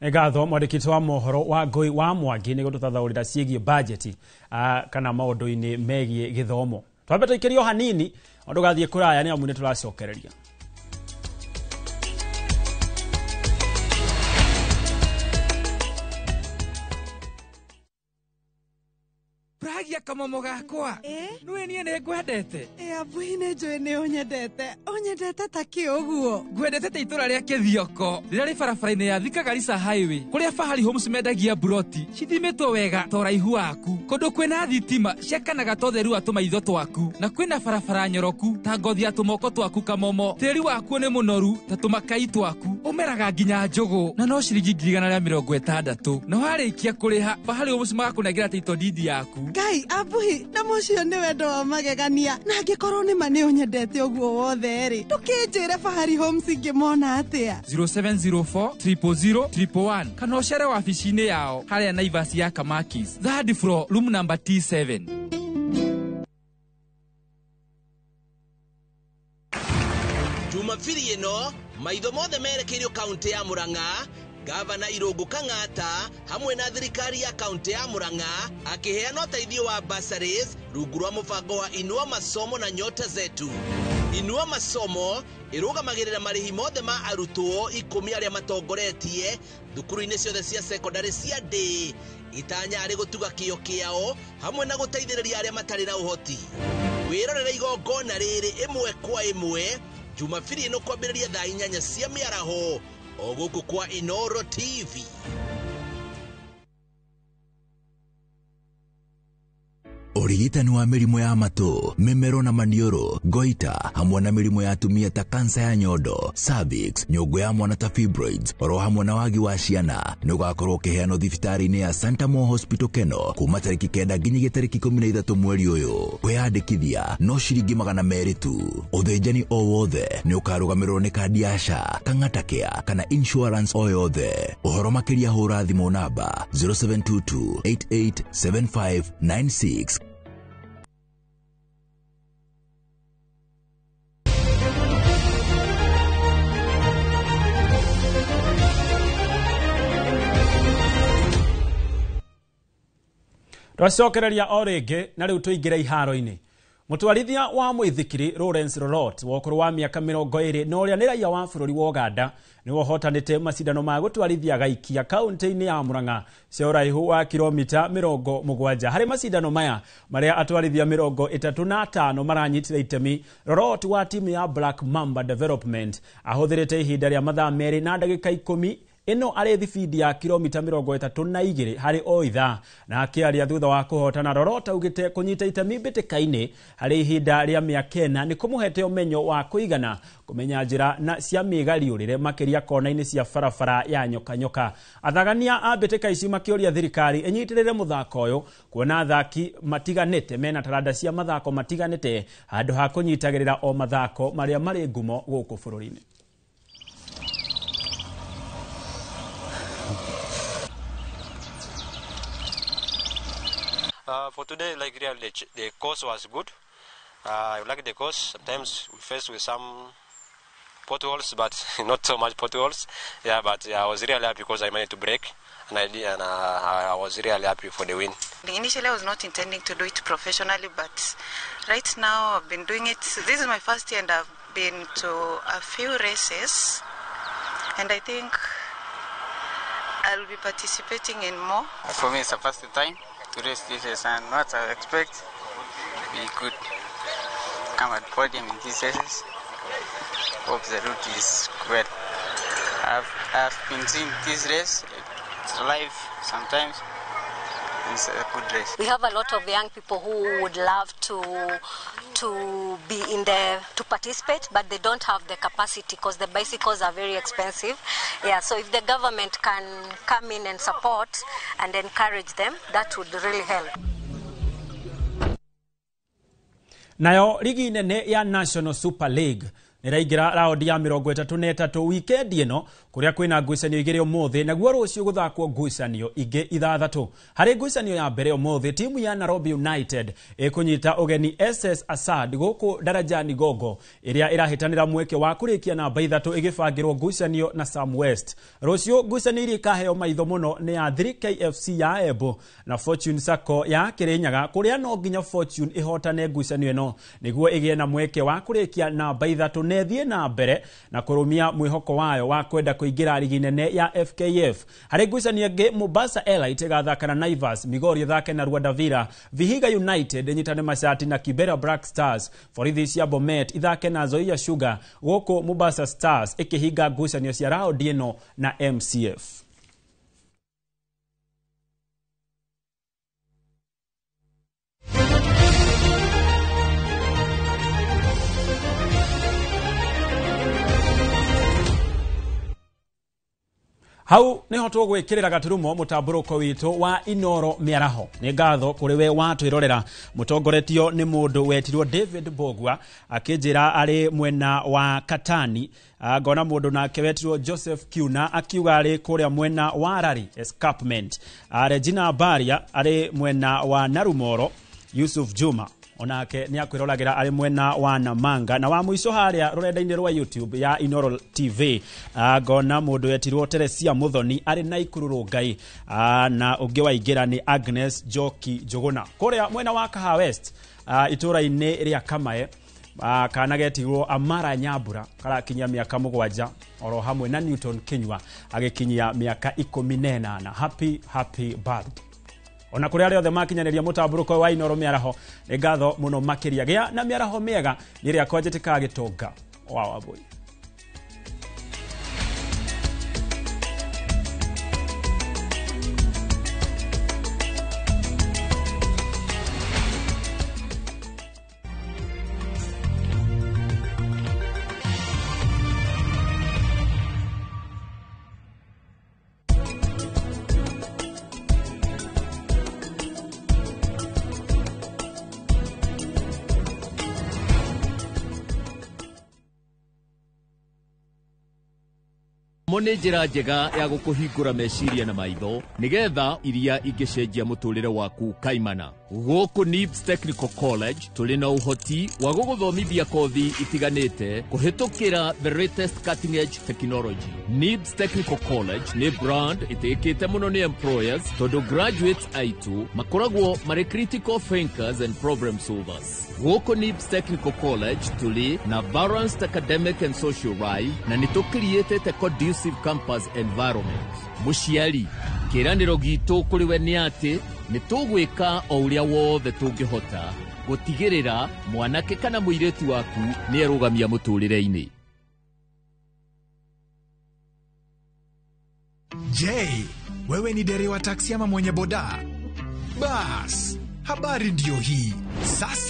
Ngatho mwandĩki wa mohoro wa Ngui wa Mwangi nĩ gũtũtathaũrĩra ciĩgiĩ bajeti kana maũndũ-inĩ megiĩ gĩthomo. Twambe tũikĩrio hanini ndũgathiĩ kũraya nĩ amu nĩ tũracokereria. Pragia kamomo gakwa nĩwe niĩ nĩ ngwendete. Abui nĩ njũĩ nĩ ũnyendete. Ũnyendete ta kĩ ũguo? Ngwendete ta itũra rĩa Kĩthioko rĩrĩa rĩ barabara-inĩ ya Thika Garissa Highway kũrĩa Fahari Homes mendagia buroti cithimĩtwo wega ta ũraihu waku, kũndũ kwĩna thitima ciakanaga ta ũtheru wa tũmaitho twaku, na kwĩna barabara nyoroku ta ngothi ya tũmoko twaku kamomo. Tĩri wakuo nĩ mũnoru ta tũmakai twaku. Ũmeraga nginya njũgũ na no ciringi 160,000. Na warĩkia kũrĩha Fahari Homes magakũnengera title deed yaku. Ngai abuhi na mũcio nĩ wendo wa magegania na angĩkorwo nĩ ma nĩ ũnyendete ũguo wothe rĩ ndũkĩnjĩre Fahari Homes ingĩmona atĩa? 0704 000 111 kana ũcere wabici-inĩ yao harĩa Naivas ya Kamakis, third floor, room number T7. Jumapili ĩno maitho mothe merekeirio kaunti ya Murang'a. Gavana Irungu Kang'ata hamwe na thirikari ya kaunti ya Murang'a akĩheana ũteithio wa bursaries rungu rwa mũbango wa Inua Masomo na Nyota Zetu. Inua Masomo ĩrũgamagĩrĩra marĩhi mothe ma arutwo 10 arĩa matongoretie thukuru-inĩ ciothe cia secondary cia ndĩ itanya arĩ gũtuga kĩo kĩao hamwe na gũteithĩrĩria arĩa matarĩ na ũhoti. Wĩrorere igongona rĩrĩ ĩmwe kwa ĩmwe Jumapili ĩno kwambĩrĩria thaa 8 cia mĩaraho o gũkũ kwa Inoro TV. Ũrigitani wa mĩrimũ ya matũ, mĩmero na maniũrũ, goita, hamwe na mĩrimũ ya atumia ta kansa ya nyondo, cervix, nyũngũ ya mwana ta fibroids, oro hamwe na wagi wa ciana, nĩ ũgakorwo ũkĩheanwo thibitarĩ-inĩ ya Santa Mo Hospital Keno kuma tarĩki 9 nginyagia tarĩki 13 mweri ũyũ. Kwĩyandĩkithia no ciringi 200 tu. Ũthĩnjani o wothe nĩ ũkarũgamĩrĩrwo nĩ kandi ya SHA, Kang'ata Care kana insurance o yothe. Ũhoro makĩria hũra thimũ namba 0722 887596. Twacokereria o rĩngĩ na rĩu tũingĩre iharo-inĩ. Mũtwarithia wa mũithikiri Lawrence Lorot wa ũkũrũ wa mĩaka 20 na ũrĩa nĩ raia wa bũrũri wa Uganda nĩwe ũhotanĩte macindano ma gũtwarithia gaikia kaunti-inĩ ya Murang'a cia ũraihu wa kilomita 70. Harĩ macindano maya marĩa atwarithia 35 maranyitire itemi, Lorot wa timu ya Black Mamba Development ahũthĩrĩte ihinda rĩa mathaa 2 na ndagĩka 10 ĩno arĩ thibindi ya kilomita 32 harĩ o ithaa. Na akĩaria thutha wa kũhotana, Lorot augĩte kũnyita itemi mbĩtĩka-inĩ harĩ ihinda rĩa mĩaka 4 nĩ kũmũhete ũmenyo wa kũigana kũmenya njĩra na cia mĩgariũrĩre makĩria kona-inĩ cia barabara ya nyoka nyoka. Athagania a mbĩtĩka ici makĩũria thirikari ĩnyitĩrĩre mũthako ũyũ kuona athaki matiganĩte mena taranda cia mathako matiganĩte handũ ha kũnyitagĩrĩra o mathako marĩa marĩ ngumo gũkũ bũrũri-inĩ. For today, like really, the course was good. I like the course. Sometimes we faced with some potholes, but not so much potholes. Yeah, but I was really happy because I managed to break, and I was really happy for the win. Initially, I was not intending to do it professionally, but right now I've been doing it. This is my first year, and I've been to a few races, and I think I'll be participating in more. For me, it's the first time to race this race, and what I expect, we could come at podium in these races. Hope the route is well. I've been seeing this race, it's live sometimes. It's a good race. We have a lot of young people who would love to be in the to participate, but they don't have the capacity because the bicycles are very expensive. Yeah, so if the government can come in and support and encourage them, that would really help. Nayo ligi nene ya National Super League nĩraingĩra raundi ya 33 wikendi ĩno kũrĩa kwĩna ngucanio igĩrĩ ũmũthĩ naguo rũciũ gũthakwo ngucanio ingĩ 6. Harĩ ngucanio ya mbere ũmũthĩ timu ya Nairobi United ĩkũnyita ũgeni SS Assad gũkũ Darajani Gogo ĩrĩa ĩrahĩtanĩra mweke wa kũrĩkia namba 3 ĩgĩbangĩrwo ngucanio na Sam West. Rũciũ ngucanio iria ikaheo maitho mũno nĩ ya 3KFC ya Embu na Fortune Sacco ya Kĩrĩnyaga kũrĩa no nginya Fortune ĩhotane ngucanio ĩno nĩguo ĩgĩe na mweke wa kũrĩkia namba 3 ĩthiĩ na mbere na kũrũmia mwĩhoko wayo wa kwenda kũingĩra ligi nene ya FKF. Harĩ ngucanio ĩngĩ Mombasa Elite ĩgathaka na Naivas, Migori ĩthake na Rwanda Villa, Vihiga United ĩnyitane macati na Kibera Black Stars, Borithi cia Bomet ithake na Nzoia Sugar, gũkũ Mombasa Stars ĩkĩhinga ngucanio cia raundi ĩno na MCF. Hau niho tũgwĩkĩrĩra gaturumo mũtambũrũko witũ wa Inoro mĩaraho. Nĩ ngatho kũrĩ we watwĩrorera mũtongoretio nĩ mũndũ wetirwo David Bogwa akĩnjĩra arĩ mwena wa Katani. Ngona mũndũ nake wetirwo Joseph Kiuna akiuga arĩ kũrĩa mwena wa Rari Escarpment. Regina Baria arĩ mwena wa Narumoro. Yusuf Juma onake nĩ akwĩroragĩra arĩ mwena wa Namanga. Na wa mũico harĩa rũrenda-inĩ rwa YouTube ya Inoro TV, ngona mũndũ wetirwo Teresia Muthoni arĩ Naikuru Rũngai. Na ũngĩ waingĩra nĩ Agnes Njoki Njũgũna kũrĩa mwena wa Kahawa West, itũũra-inĩ rĩa Kamae. Kana getirwo Amara Nyambura karakinyia mĩaka 7 oro hamwe na Newton Kinyua agĩkinyia mĩaka 18. Happy happy birthday. Ona kũrĩa arĩa othe makinyanĩria mũtambũrũko wa Inoro mĩaraho, nĩ ngatho mũno makĩria. Gĩa na mĩaraho mĩega nĩ rĩakwa njĩtĩkaga gĩtonga wa Wambũi. Mo nĩ njĩra njega ya gũkũhingũra meciria na maitho nĩgetha iria ingĩcenjia mũtũrĩre waku kaimana. Gũkũ NIBS Technical College tũrĩ na ũhoti wa gũgũthomithia kothi itiganĩte kũhĩtũkĩra the latest cutting edge technology. NIBS Technical College nĩ brand ĩtĩkĩte mũno nĩ employers tondũ graduates aitũ makoragwo marĩ critical thinkers and problem solvers. Gũkũ NIBS Technical College tũrĩ na balanced academic and social life na nĩ tũcreatĩte conducive campus environment. Mũciari, kĩĩranĩro gitũ kũrĩ we nĩ atĩ nĩ tũgwĩka o ũrĩa wothe tũngĩhota gũtigĩrĩra mwanake kana mũirĩtu waku nĩ erũgamia mũtũrĩre-inĩ. Je, wewe ni dereva taksi ama mwenye boda? Bas, habari ndiyo hii. Sasa